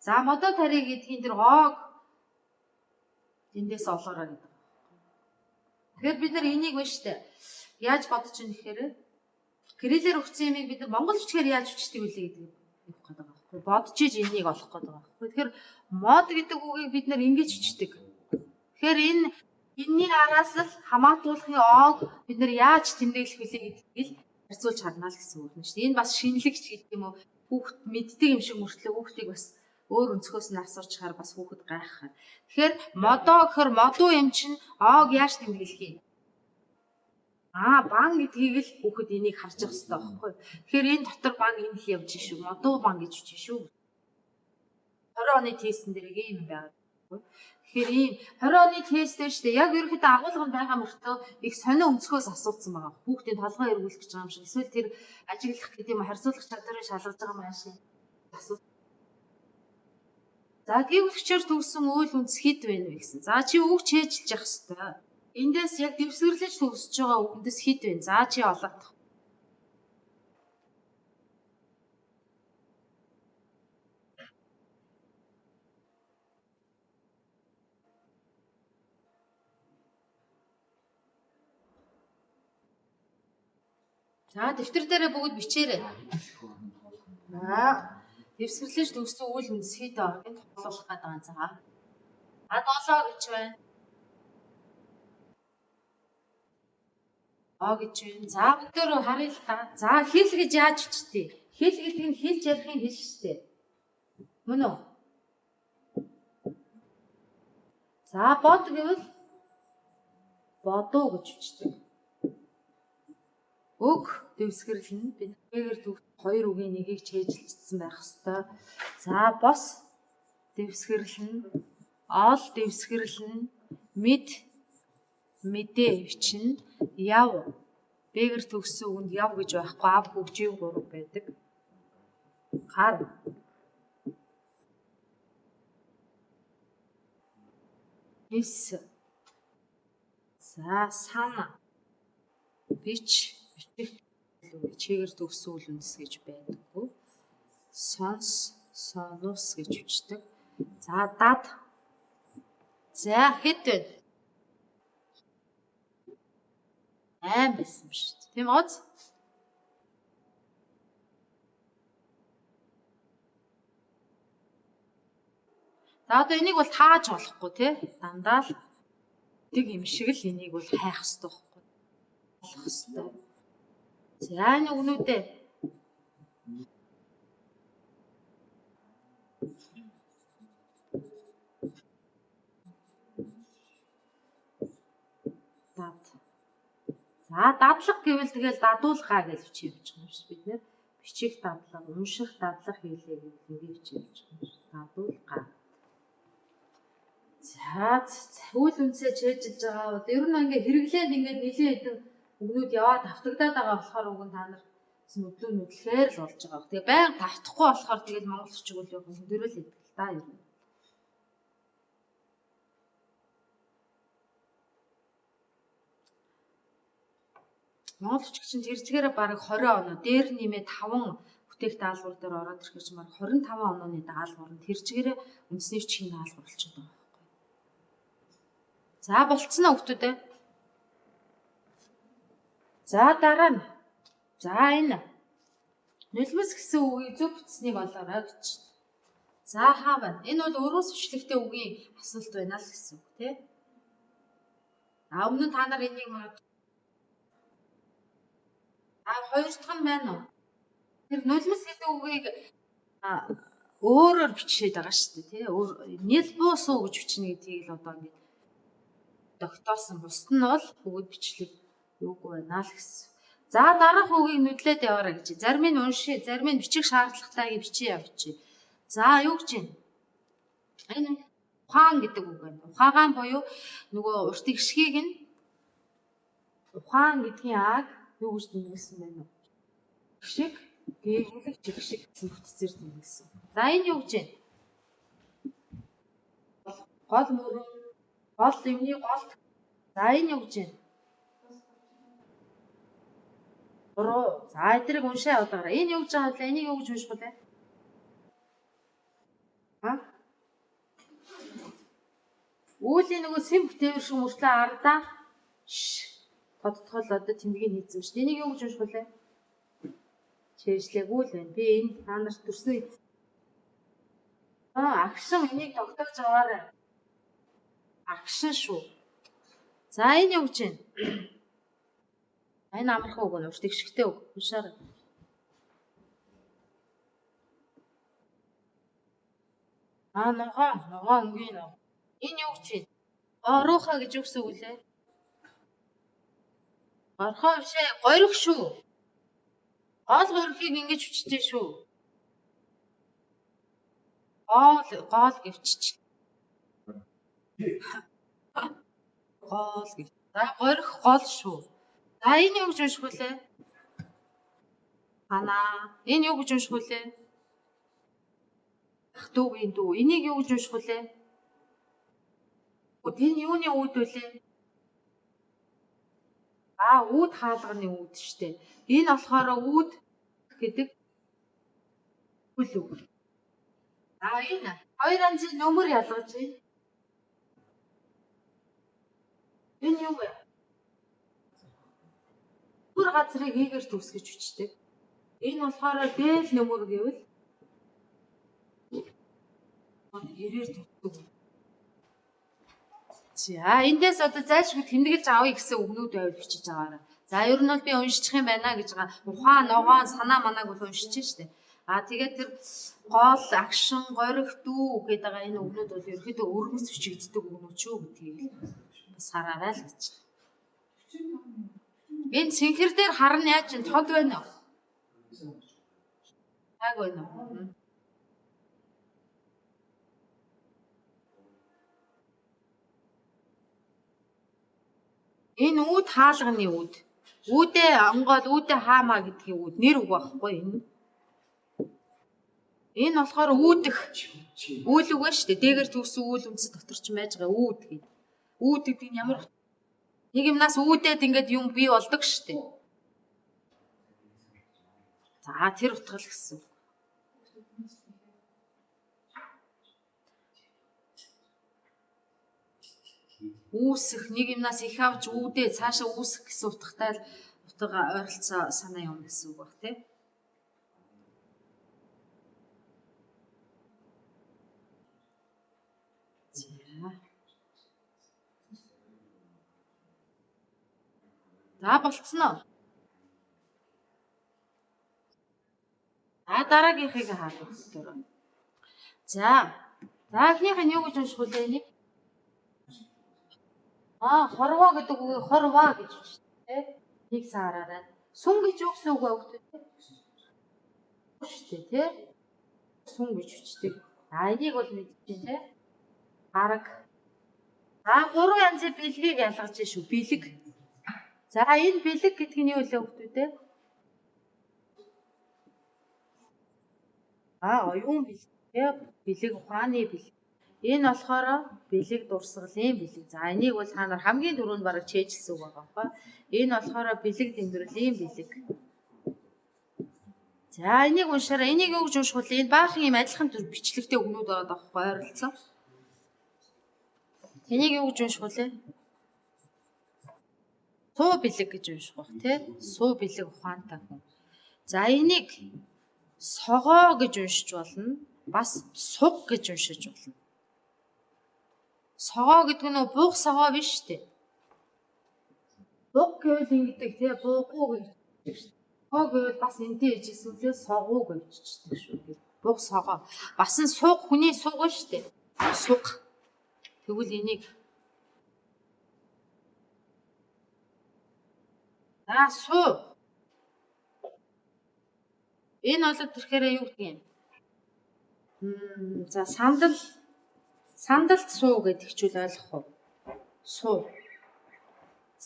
Speaker 1: За модоо тарий гэдгийн тэр оог эндээс олоорой гэдэг. Тэгэхээр бид нар энийг байна штэ. Яаж бодож ийн гэхээр кириллээр өгсөн юмыг бид нар монгол бичгээр яаж бичдэг вүлээ гэдэг явах гэдэг байгаа байхгүй. Бодож иж энийг олох гэдэг байгаа байхгүй. Тэгэхээр мод гэдэг үгийг бид нар ингэж бичдэг. Тэгэхээр энэ энэний араас л хамаатуулахын оог бид нар яаж тэмдэглэх вүлээ гэдгийг л харьцуулж харна л гэсэн үг юм шүү дээ. Энэ бас шинэлэгч гэдэг юм уу? Хүүхд мэддэг юм шиг мөртлөө хүүхдийг бас өөр өнцгөөс нь асуучаар бас хүүхэд гайхах. Тэгэхээр модоо гэхэр модуу юм чинь оог яаж тэмдэглэх юм? Аа, бан гэдгийг л хүүхэд энийг харж явах хэрэгтэй байхгүй. Тэгэхээр энэ дотор бан энэ л явж шүү. Модуу бан гэж бичиж шүү. 20 оны тестэн дээр ийм юм байгаа. Тэгэхээр ийм 20 оны тест дээр шүү дээ. Яг ерөнхийдөө агуулга нь байгаа мөртөө их сонио өнцгөөс асуусан байгаа. Хүүхдийн толгой эргүүлэх гэж байгаа юм шиг. Эсвэл тэр ажиглах гэдэг юм харьцуулах чадварыг шалгаж байгаа юм шиг асуу. За гүйцэтгэгчээр төгссөн үйл үндэс хэд вэ гэсэн. За чи үг чэйжилж явах хэвээр. Эндээс яг дэвсгэрлэж төгсөж байгаа үгнээс хэд вэ? За чи олоод. За дэвтэр дээрээ бүгд бичээрэй. Аа дэвсгэрлэж төгссөн үйл үндэс хэд байгааг нь тоглох гээд байгаа. За. А 7 гэж байна. О гэж байна. За бүгдөө харъя л та. За хэл гэж яаж бичдэг? Хэл гэдэг нь хэлж ярихын хэл шүү дээ. Мөн үү? За бод гэвэл бодоо гэж бичдэг. Өг дэвсгэрл нь бид бэгээр төгс хоёр үгийн нэгийг чэйжилчихсэн байх ёстой. За бос дэвсгэрл нь, ол дэвсгэрл нь, мэд мэдээ бичнэ, яв бэгээр төгссөн үгэнд яв гэж байхгүй, ав хөгжийн гурав байдаг. Гар Эс. За сана бич бичих чигээр төгссөн үйл үндэс гэж байдаггүй. Сонс сонус гэж бичдэг. За дад. За хэд вэ? 8 байсан юм шүү дээ. Тийм үү? За одоо энийг бол тааж болохгүй тий. Дандаа л дэг юм шиг л энийг бол хайх хэрэгтэй байхгүй. Болох хэрэгтэй. За энэ үгнүүдээ дад. За дадлага гэвэл тэгэл дадуулгаа гэж бичиж явчих юм шиг бид нэр бичих дадлага, унших дадлага хийлээ гэвэл ингэ бичиж явчих юм шиг. Дадуулгаа. За үйл үндсээ чэйжилж байгаа бол ер нь ингээ хэрэглээд ингээд нэлээд хэдэн үгнүүд яваад автагдаад байгаа болохоор уг нь та нар нүдлүү нүдлэхээр л болж байгаа. Тэгээ байнга тавтахгүй болохоор тэгэл монгол бичиг үл явах өндөрөл идэг л да ер нь. Монгол бичиг чинь тэр чигээрээ бараг 20 оноо дээр нэмээ 5 бүтээх даалгавар дээр ороод ирэхээр чинь бараг 25 онооны даалгавар нь тэр чигээрээ үндэсний бичгийн даалгавар болчиход байгаа байхгүй. За болцсон уу хүмүүдээ? За дараа нь. За энэ нулимс гэсэн үгийг зөв бичсэнийг олоорой гэж. За хаа байна? Энэ бол өрөөс бичлэгтэй үгийн асуулт байна л гэсэн үг тий. А өмнө нь та нар энийг магадгүй а хоёр дахь нь байна уу? Тэр нулимс гэдэг үгийг өөрөөр бичээд байгаа шүү дээ тий. Өөр нэл буусуу гэж бичнэ гэдгийг л одоо ингэ тогтоосон. Бусд нь бол бүгд бичлэг юугүй байна л гэсэн. За дараах үгийг нүдлээд яваарай гэж. Зарим нь уншия, зарим нь бичих шаардлагатай гэж бичиж явчих. За юу гэж юм? Энэ ухаан гэдэг үг байна. Ухаагаан буюу нөгөө урт игшгийг нь ухаан гэдгийн аг юу гэж тэмдэглэсэн байна вэ? Гшиг, гээвлэг, жигшиг гэсэн бүтцээр тэмдэглэсэн. За энэ юу гэж юм? Гол мөрөн, гол юмны гол. За энэ юу гэж юм? Буруу. За эдрийг уншаа яваад. Энэ юу гэж байгаа вэ? Энийг юу гэж унших вэ? А? Үүлийн нөгөө сэм бүтээвэр шиг мөртлөө ардаа ш тодтгол одоо тэмдгийг хийсэн шүү дээ. Энийг юу гэж унших вэ? Чэйжлээгүй л байна. Би энэ та нарт төрсөн агшин энийг тогтоож аваарай. Агшин шүү. За энэ юу гэж байна? Энэ амархан үг нь урт игшигтэй үг. Уншаарай. А ногоон, ногоон өнгийн ногоон. Энэ юу гэж байна? Оруухаа гэж юу гэсэн үг лээ? Горхоо биш ээ, горих шүү. Гол горихыг ингэж бичдэг шүү. Гол гол гэвчич. Гол гэв. За горих гол шүү. За энэ юу гэж унших вүлээ? Ханаа. Энэ юу гэж унших вүлээ? Ах дүүгийн дүү. Энийг юу гэж унших вүлээ? Энэ юуны үүд вүлээ? А үүд хаалганы үүд штэ. Энэ болохоор үүд гэдэг үл үг. А энэ хоёр янзын нөмөр ялгаж байна. Энэ юу вэ? Нөмөр газрыг ийгэр төгсгөж бичдэг. Энэ болохоор дээл нөмөр гэвэл хэрээр төгсдөг. За эндээс одоо зайлшгүй тэмдэглэж авъя гэсэн үгнүүд байвал бичиж аваарай. За ер нь бол би уншчих юм байна гэж байгаа. Ухаан, ногоон, санаа манааг бол уншиж штэ. А тэгээд тэр гол, агшин, гориг, дүү гэдэг байгаа энэ үгнүүд бол ерөөхдөө өргөс бичигддэг үгнүүд шүү гэдгийг бас хараарай л гэж. Энэ цэнхэр дээр харна яаж ин тод байна уу? Яг байна уу? Энэ үүд хаалганы үүд. Үүдээ онгоол, үүдээ хаамаа гэдгийг үүд нэр үг байхгүй энэ. Энэ болохоор үүдэх үйл үг ба шүү дээ. Дээгээр төгсөн үйл үндс дотор ч байж байгаа үүд гэдэг. Үүд гэдэг нь ямар нэг юмнаас үүдээд ингээд юм бий болдог шүү дээ. За тэр утгал гэсэн. Үүсэх нэг юмнаас их авч үүдээ цаашаа үүсэх гэсэн утгатай л утга ойролцоо санаа юм гэсэн үг баг тий. За болцсон уу? За дараагийнхыг харах хэрэгтэй. За. За эхнийх нь юу гэж унших вэ энийг? Аа, хорвоо гэдэг үгийг хорваа гэж уншдаг тий. Нэг саараарай. Сүн гэж юу гэсэн үг вэ хүүхдүүд? Шүү дээ тий. Сүн гэж бичдэг. За энийг бол мэдчихээн тий. Гараг. За гурван янзын бэлгийг ялгаж шүү. Бэлэг. За энэ бэлэг гэдэг нь юу вэ хүүхдүүд ээ? Аа, оюун бэлэг, бэлэг ухааны бэлэг. Энэ болохоор бэлэг дурсгалын бэлэг. За энийг бол та нар хамгийн түрүүнд бараг чэйжилсэн үг байгаа байхгүй. Энэ болохоор бэлэг тэмдэглэлийн бэлэг. За энийг уншаарай. Энийг юу гэж унших вэ? Энэ баахан юм адилхан төр бичлэгтэй үгнүүд байгаа байхгүй ойролцоо. Энийг юу гэж унших вэ? Суу бэлэг гэж унших бах тий. Суу бэлэг ухаантай хүн. За энийг согоо гэж уншиж болно. Бас суг гэж уншиж болно. Согоо гэдэг нь буух согоо биш үү? Буг гэвэл ингэдэг тий, буугуу гэж. Согоо гэвэл бас энтэй ижилсүүлээ согуу гэж бичдэг шүү дээ. Буг согоо. Бас нь суг хүний суг шүү дээ. Суг. Тэгвэл энийг за суу. Энэ бол тэрхээр юу гэдэг юм? За сандал сандалд суу гэдэг чүүл ойлгох уу? Суу.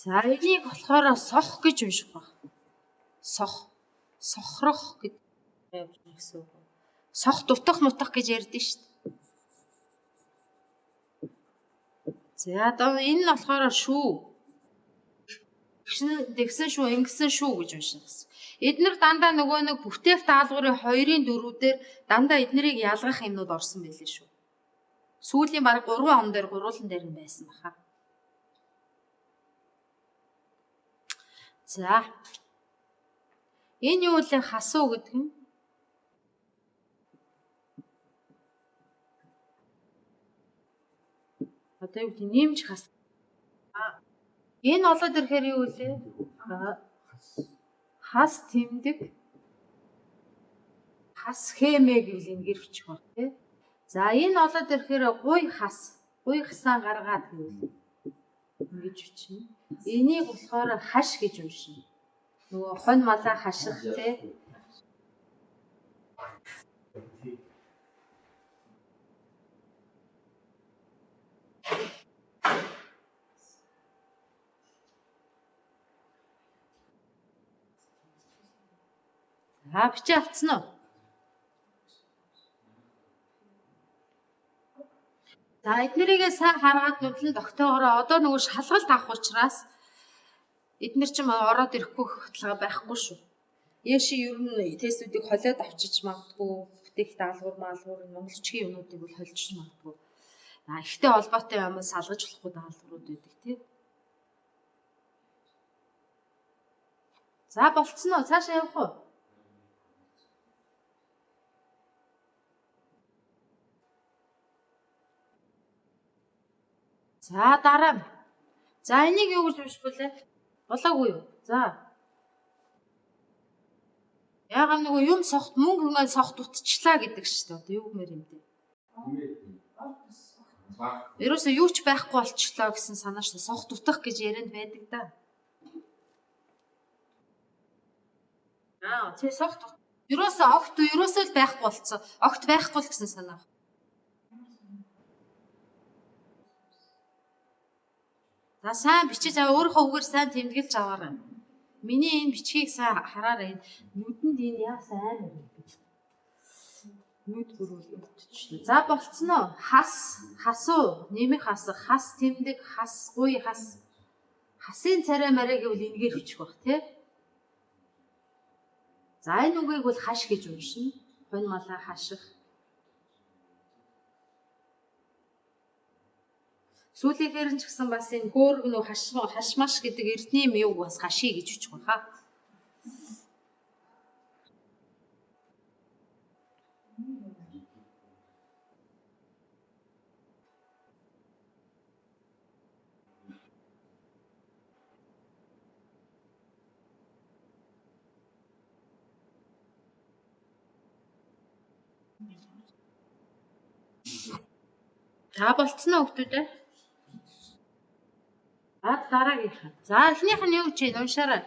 Speaker 1: За энийг болохоор сох гэж унших баг. Сох. Сохрох гэдэг гэсэн үг. Сох дутах мутах гэж ярьдэн шүү дээ. За одоо энэ нь болохоор шүү. Тэгсэн шүү, ингэсэн шүү гэж уншина гэсэн. Эднэр дандаа нөгөө нэг бүтээх даалгаврын 2-ын 4-ээр дандаа эднэрийг ялгах юмнууд орсон байлээ шүү. Сүүлийн бараг 3 он дээр гурвуулан дээр нь байсан баха. За. Энэ юу вэ? Хасуу гэдэг нь. Одоо юу гэдэг нэмж хас. Энэ болоод ирэхээр юу вэ? Хас тэмдэг хас хэмээ гэвэл ингээр бичих баг тий. За энэ болоод ирэхээр гуй хас, гуй хасаа гаргаад гэвэл ингэж бичнэ. Энийг болохоор хаш гэж уншина. Нөгөө хонь малаа хаших тий. За бичээ авцсан уу? За эднэрийгээ сайн харгаад нүдлэн тогтоогороо одоо нөгөө шалгалт авах учраас эднэр чинь ороод ирэхгүй баталгаа байхгүй шүү. Яши ер нь тестүүдийг холиод авчиж магадгүй, бүтээх даалгавар маалгавар монголчгийн юмнуудыг бол холжиж магадгүй. А ихтэй холбоотой юм салгаж болохгүй даалгаврууд байдаг тий. За болцсон уу? Цаашаа явах уу? За дараа. За энийг юу гэж унших вэ? Болоогүй юу? За. Яагаад нөгөө юм сохт мөнгө ингээд сохт утчлаа гэдэг шүү дээ. Одоо юу гэмээр юм бэ? Ерөөсөө юу ч байхгүй болчлоо гэсэн санаа шүү дээ. Сохт утах гэж ярианд байдаг да. Аа, тий сохт. Ерөөсөө огт ерөөсөө л байхгүй болцсон. Огт байхгүй л гэсэн санаа. За сайн бичиж аваа, өөрийнхөө үгээр сайн тэмдэглэж аваарай. Миний энэ бичгийг сайн хараарай. Нүдэнд энэ яасан амар юм бэ? Нүд бүрүүл өвдчихлээ. За болцсон уу? Хас, хасуу, нэмэх хасах, хас тэмдэг, хас гуй хас. Хасын царай мараа гэвэл энэгээр бичих бах тий. За энэ үгийг бол хаш гэж уншина. Хонь малаа хаших. Сүүлийнхээр нь ч гэсэн бас энэ хөөрг нөө хашмаш гэдэг эрдний юуг бас хаши гэж бичих баха. Та болцсон уу хүмүүс ээ? За дараагийнх нь. За эхнийх нь юу гэж вэ? Уншаарай.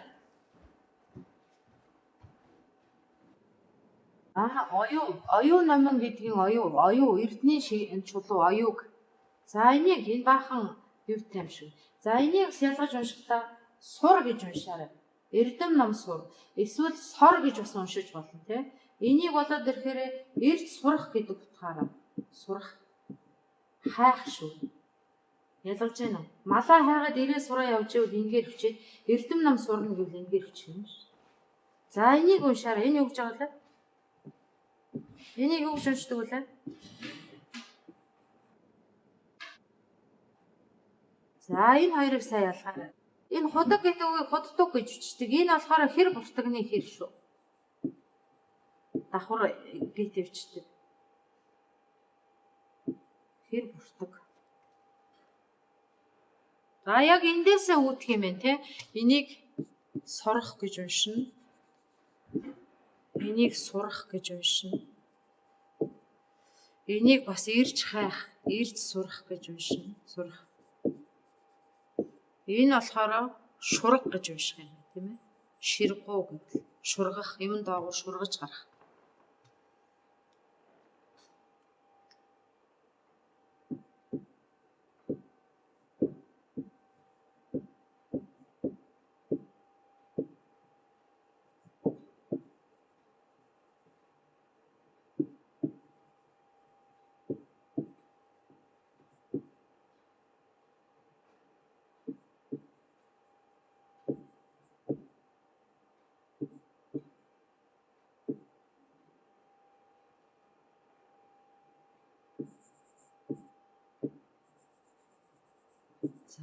Speaker 1: Аа, оюу, оюу номон гэдгийн оюу, оюу эрдний чулуу оюуг. За энийг энэ баахан юутай юм шиг. За энийг ялгаж уншихдаа сур гэж уншаарай. Эрдэм ном сур. Эсвэл сор гэж бас уншиж болно тий. Энийг болоод ирэхээр эрд сурах гэдэг утгаараа сурах хайх шүү. Ялгаж байна уу? Малаа хайгаад ирээ сураа явж ивэл энгээр хүчээд эрдэм ном сурна гэвэл энгээр хүчих юм шүү. За энийг уншаарай. Энэ юу гэж байгаа вэ? Энийг юу гэж уншдаг вэ? За энэ хоёрыг сайн ялгаарай. Энэ худаг гэдэг үгийг худдаг гэж бичдэг. Энэ болохоор хэр буртагны хэр шүү. Давхар гít өвчдөг. Хэр буртаг. За яг эндээсээ үүдэх юм байна те. Энийг сорох гэж уншина. Энийг сурах гэж уншина. Энийг бас ирж хайх, ирж сурах гэж уншина. Сурах. Энэ болохоор шурга гэж унших юм тийм ээ. Ширгуу гэдэг. Шургах, юм доогуур шургаж гарах.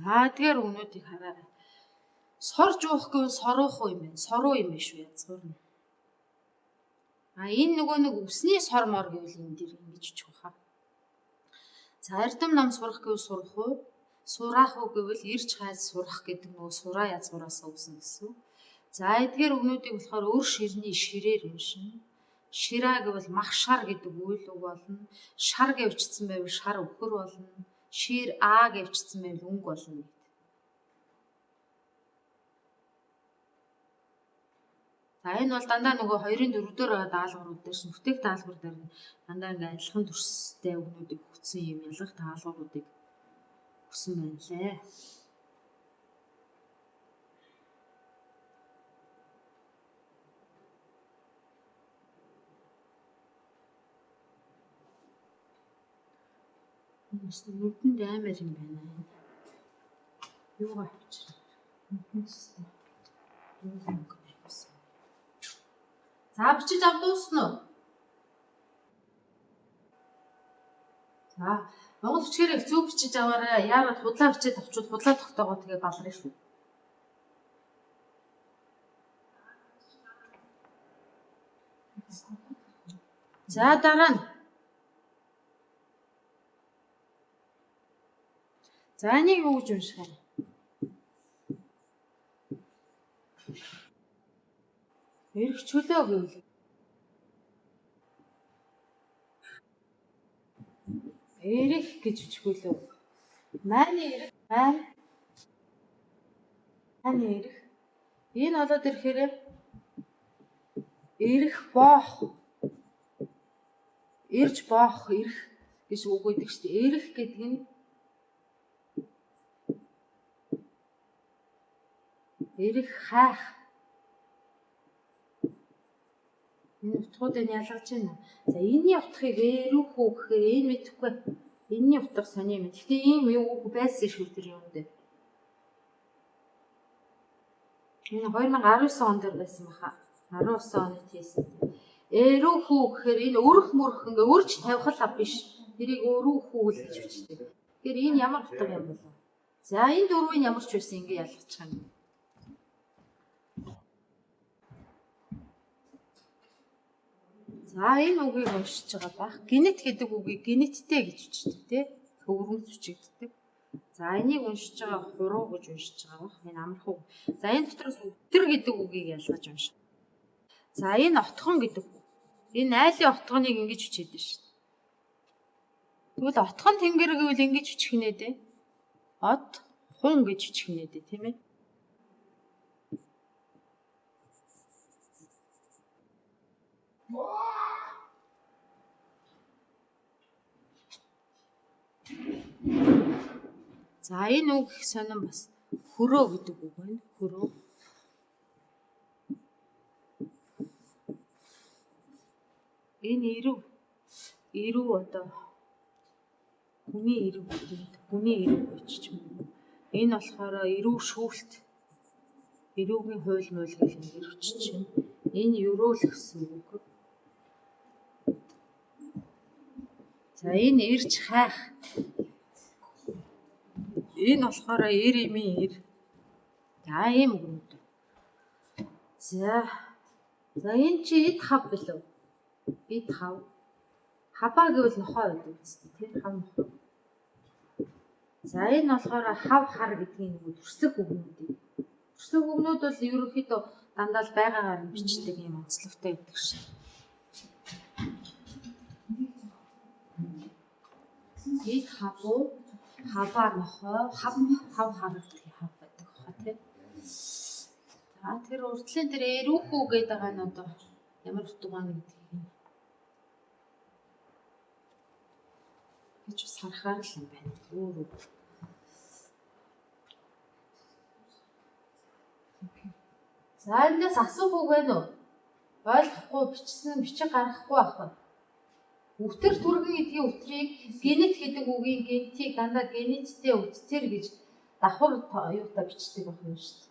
Speaker 1: За эдгээр үгнүүдийг хараарай. Сорж уух гэвэл соруух уу юм байна. Соруу юм биш үү язгуур нь. А энэ нөгөө нэг үсний сор мор гэвэл энэ дэр ингэж бичих байхаа. За эрдэм ном сурах гэвэл сурах уу? Сураах уу гэвэл ирж хайж сурах гэдэг нөгөө сураа язгуураас үүснэ гэсэн. За эдгээр үгнүүдийг болохоор өр ширний ширээр уншина. Шираа гэвэл мах шар гэдэг үйл үг болно. Шар гэвчсэн байвал шар өхөр болно. Шир а гэвчсэн байвал өнгө болно гэд. За энэ бол дандаа нөгөө 2-ын 4-дөр байгаа даалгаврууд дээр нүхтэх даалгавар дээр нь дандаа ингээ адилхан төрстэй үгнүүдийг өгсөн юм ялгах даалгавруудыг өгсөн байна лээ. Нүдэнд амар юм байна. Юугаа авчир. Нүдэнд юу. За бичиж ав дуусна уу? За Монгол бичгээр их зөв бичиж аваарай. Яагаад худлаа бичээд авчвал худлаа тогтоогоо тэгээ баларна шүү. За дараа нь. За энийг юу гэж унших юм? Эрх чөлөө гэвэл эрх гэж бичихүүлээ. Маань эрх, маань эрх. Энэ болоод ирэхээр эрх боох, эрж боох, эрх гэж үг өгдөг шүү дээ. Эрх гэдэг нь эрх хайх. Энэ утгуудыг ялгаж байна. За энэний утгыг эрүүх үү гэхээр энэ мэдэхгүй. Энэний утга сони юм. Гэхдээ ийм үг байсан шүү тэр юм дээр. Энэ 2019 он дээр байсан баха. 19 оны тест. Эрүүх үү гэхээр энэ өрөх мөрөх ингээ өрж тавих л биш. Тэрийг өрүүх үү л гэж бичдэг. Тэгэхээр энэ ямар утга юм бол? За энэ дөрвийг ямар ч байсан ингээ ялгачих юм. За энэ үгийг уншиж байгаа бах. Генет гэдэг үгийг генеттэй гэж бичдэг тий. Хөвөрмөц бичигддэг. За энийг уншиж байгаа хуруу гэж уншиж байгаа бах. Энэ амархан үг. За энэ дотроос өтөр гэдэг үгийг ялгаж унших. За энэ отхон гэдэг үг. Энэ айлын отгоныг ингэж бичээд байна шүү дээ. Тэгвэл отхон тэнгэр гэвэл ингэж бичих нэ дээ. От хун гэж бичих нэ дээ, тийм ээ. За энэ үг их сонин бас хөрөө гэдэг үг байна. Хөрөө. Энэ эрв. Эрв одоо хүний эрв гэдэг. Хүний эрв гэж ч юм уу. Энэ болохоор эрв шүүлт. Эрвгийн хууль муул гэх юм эрвч чинь. Энэ ерөөл гэсэн үг. За энэ ирж хайх. Энэ болохоор эр эмийн эр. За ийм үгнүүд. За. За энэ чи эд хав билүү? Эд хав. Хаваа гэвэл нохой байдаг үстэй тийм хав нохой. За энэ болохоор хав хар гэдгийн нөгөө төрслөх үгнүүд. Төрслөх үгнүүд бол ерөнхийдөө дандаа л байгаагаар нь бичдэг юм онцлогтой байдаг шин. Эд хав уу? Хаваа нохой, хав хав хар гэдгийг хав байдаг хаа тийм. За тэр урдлын тэр эрүүхүү гэдэг байгаа нь одоо ямар утга байна гэдгийг гэж бас харахаар л юм байна. Өөр үг. За эндээс асуух үг байна уу? Ойлгохгүй бичсэн бичиг гаргахгүй ах байна. Үтэр түргэн гэдгийн үтрийг генет гэдэг үгийн гентийг дандаа генеттэй үттэр гэж давхар юутай бичдэг байх юм шүү дээ.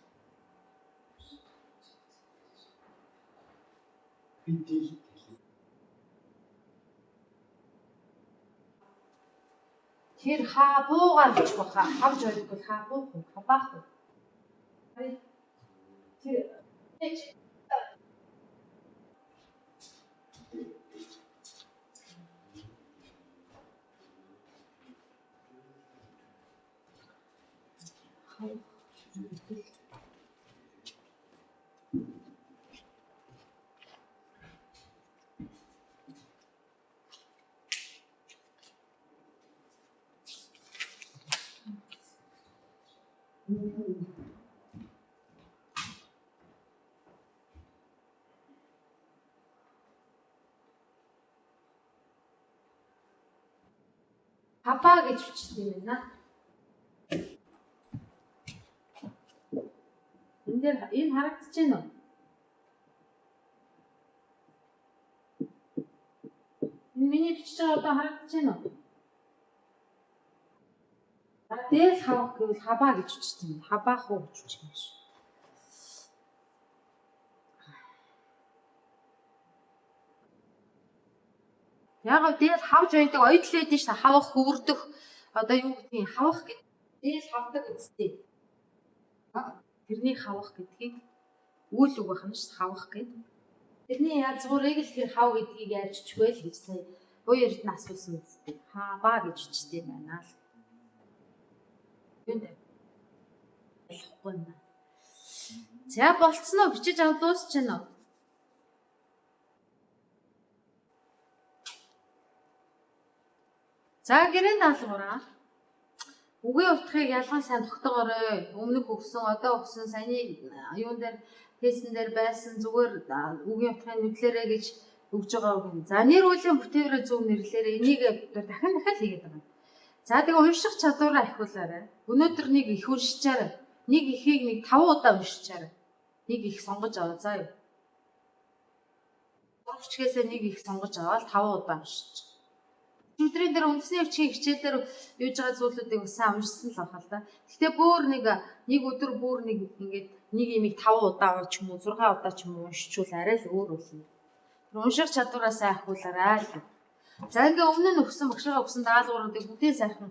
Speaker 2: Би тий.
Speaker 1: Тэр хаа буугаар бичих баха. Хавж ойлгохгүй хаа буух уу? Хабаах уу? Тэр Хабаа гэж бичдэг юм байна. Энэ дээр энэ харагдаж байна уу? Энэ миний бичиж байгаа одоо харагдаж байна уу? Дээл хавах гэвэл хабаа гэж бичдэг юм. Хабаах уу гэж бичих юм шүү. Яг гоо дээл хавж байдаг оюутл байдэн шүү. Хавах, хөвөрдөх одоо юу гэдгийг хавах гэдэг дээл хавдаг үсттэй. Тэрний хавах гэдгийг үйл үг байна шүү. Хавах гэдэг. Тэрний язгуурыг л тэр хав гэдгийг яаж бичих вэ л гэж сая буян эрдэнэ асуусан үсттэй. Хаваа гэж бичдэг байна л. Юунд болохгүй юм байна. За болцсон уу? Бичиж ав дуусч байна уу? За гэрээ даалгавраа. Үгийн утгыг ялган сайн тогтоогоорой. Өмнөх өгсөн, одоо өгсөн, саяны юун дээр тестэн дээр байсан зүгээр үгийн утгыг мэдлээрэй гэж өгж байгаа үг юм. За нэр үлийн бүтээврээ зөв нэрлээрэй. Энийг дахин дахин хийгээд байгаа. За тэгээ унших чадвараа ахиулаарай. Өнөөдөр нэг их уншичаарай. Нэг ихийг нэг 5 удаа уншичаарай. Нэг их сонгож аваа заа юу. Урагчгээсээ нэг их сонгож аваад 5 удаа уншиж. Өдрийн дээр үндэсний өвчгийн хичээлээр юуж байгаа зүйлүүдийг бас сайн уншсан л байх л да. Гэхдээ бүр нэг өдөр бүр нэг ингээд нэг имийг 5 удаа ч юм уу 6 удаа ч юм уу уншичвал арай л өөр болно. Тэр унших чадвараа сайн ахиулаарай л. За ингээ өмнө нь өгсөн багшгаа өгсөн даалгавруудыг бүгдээ сайхан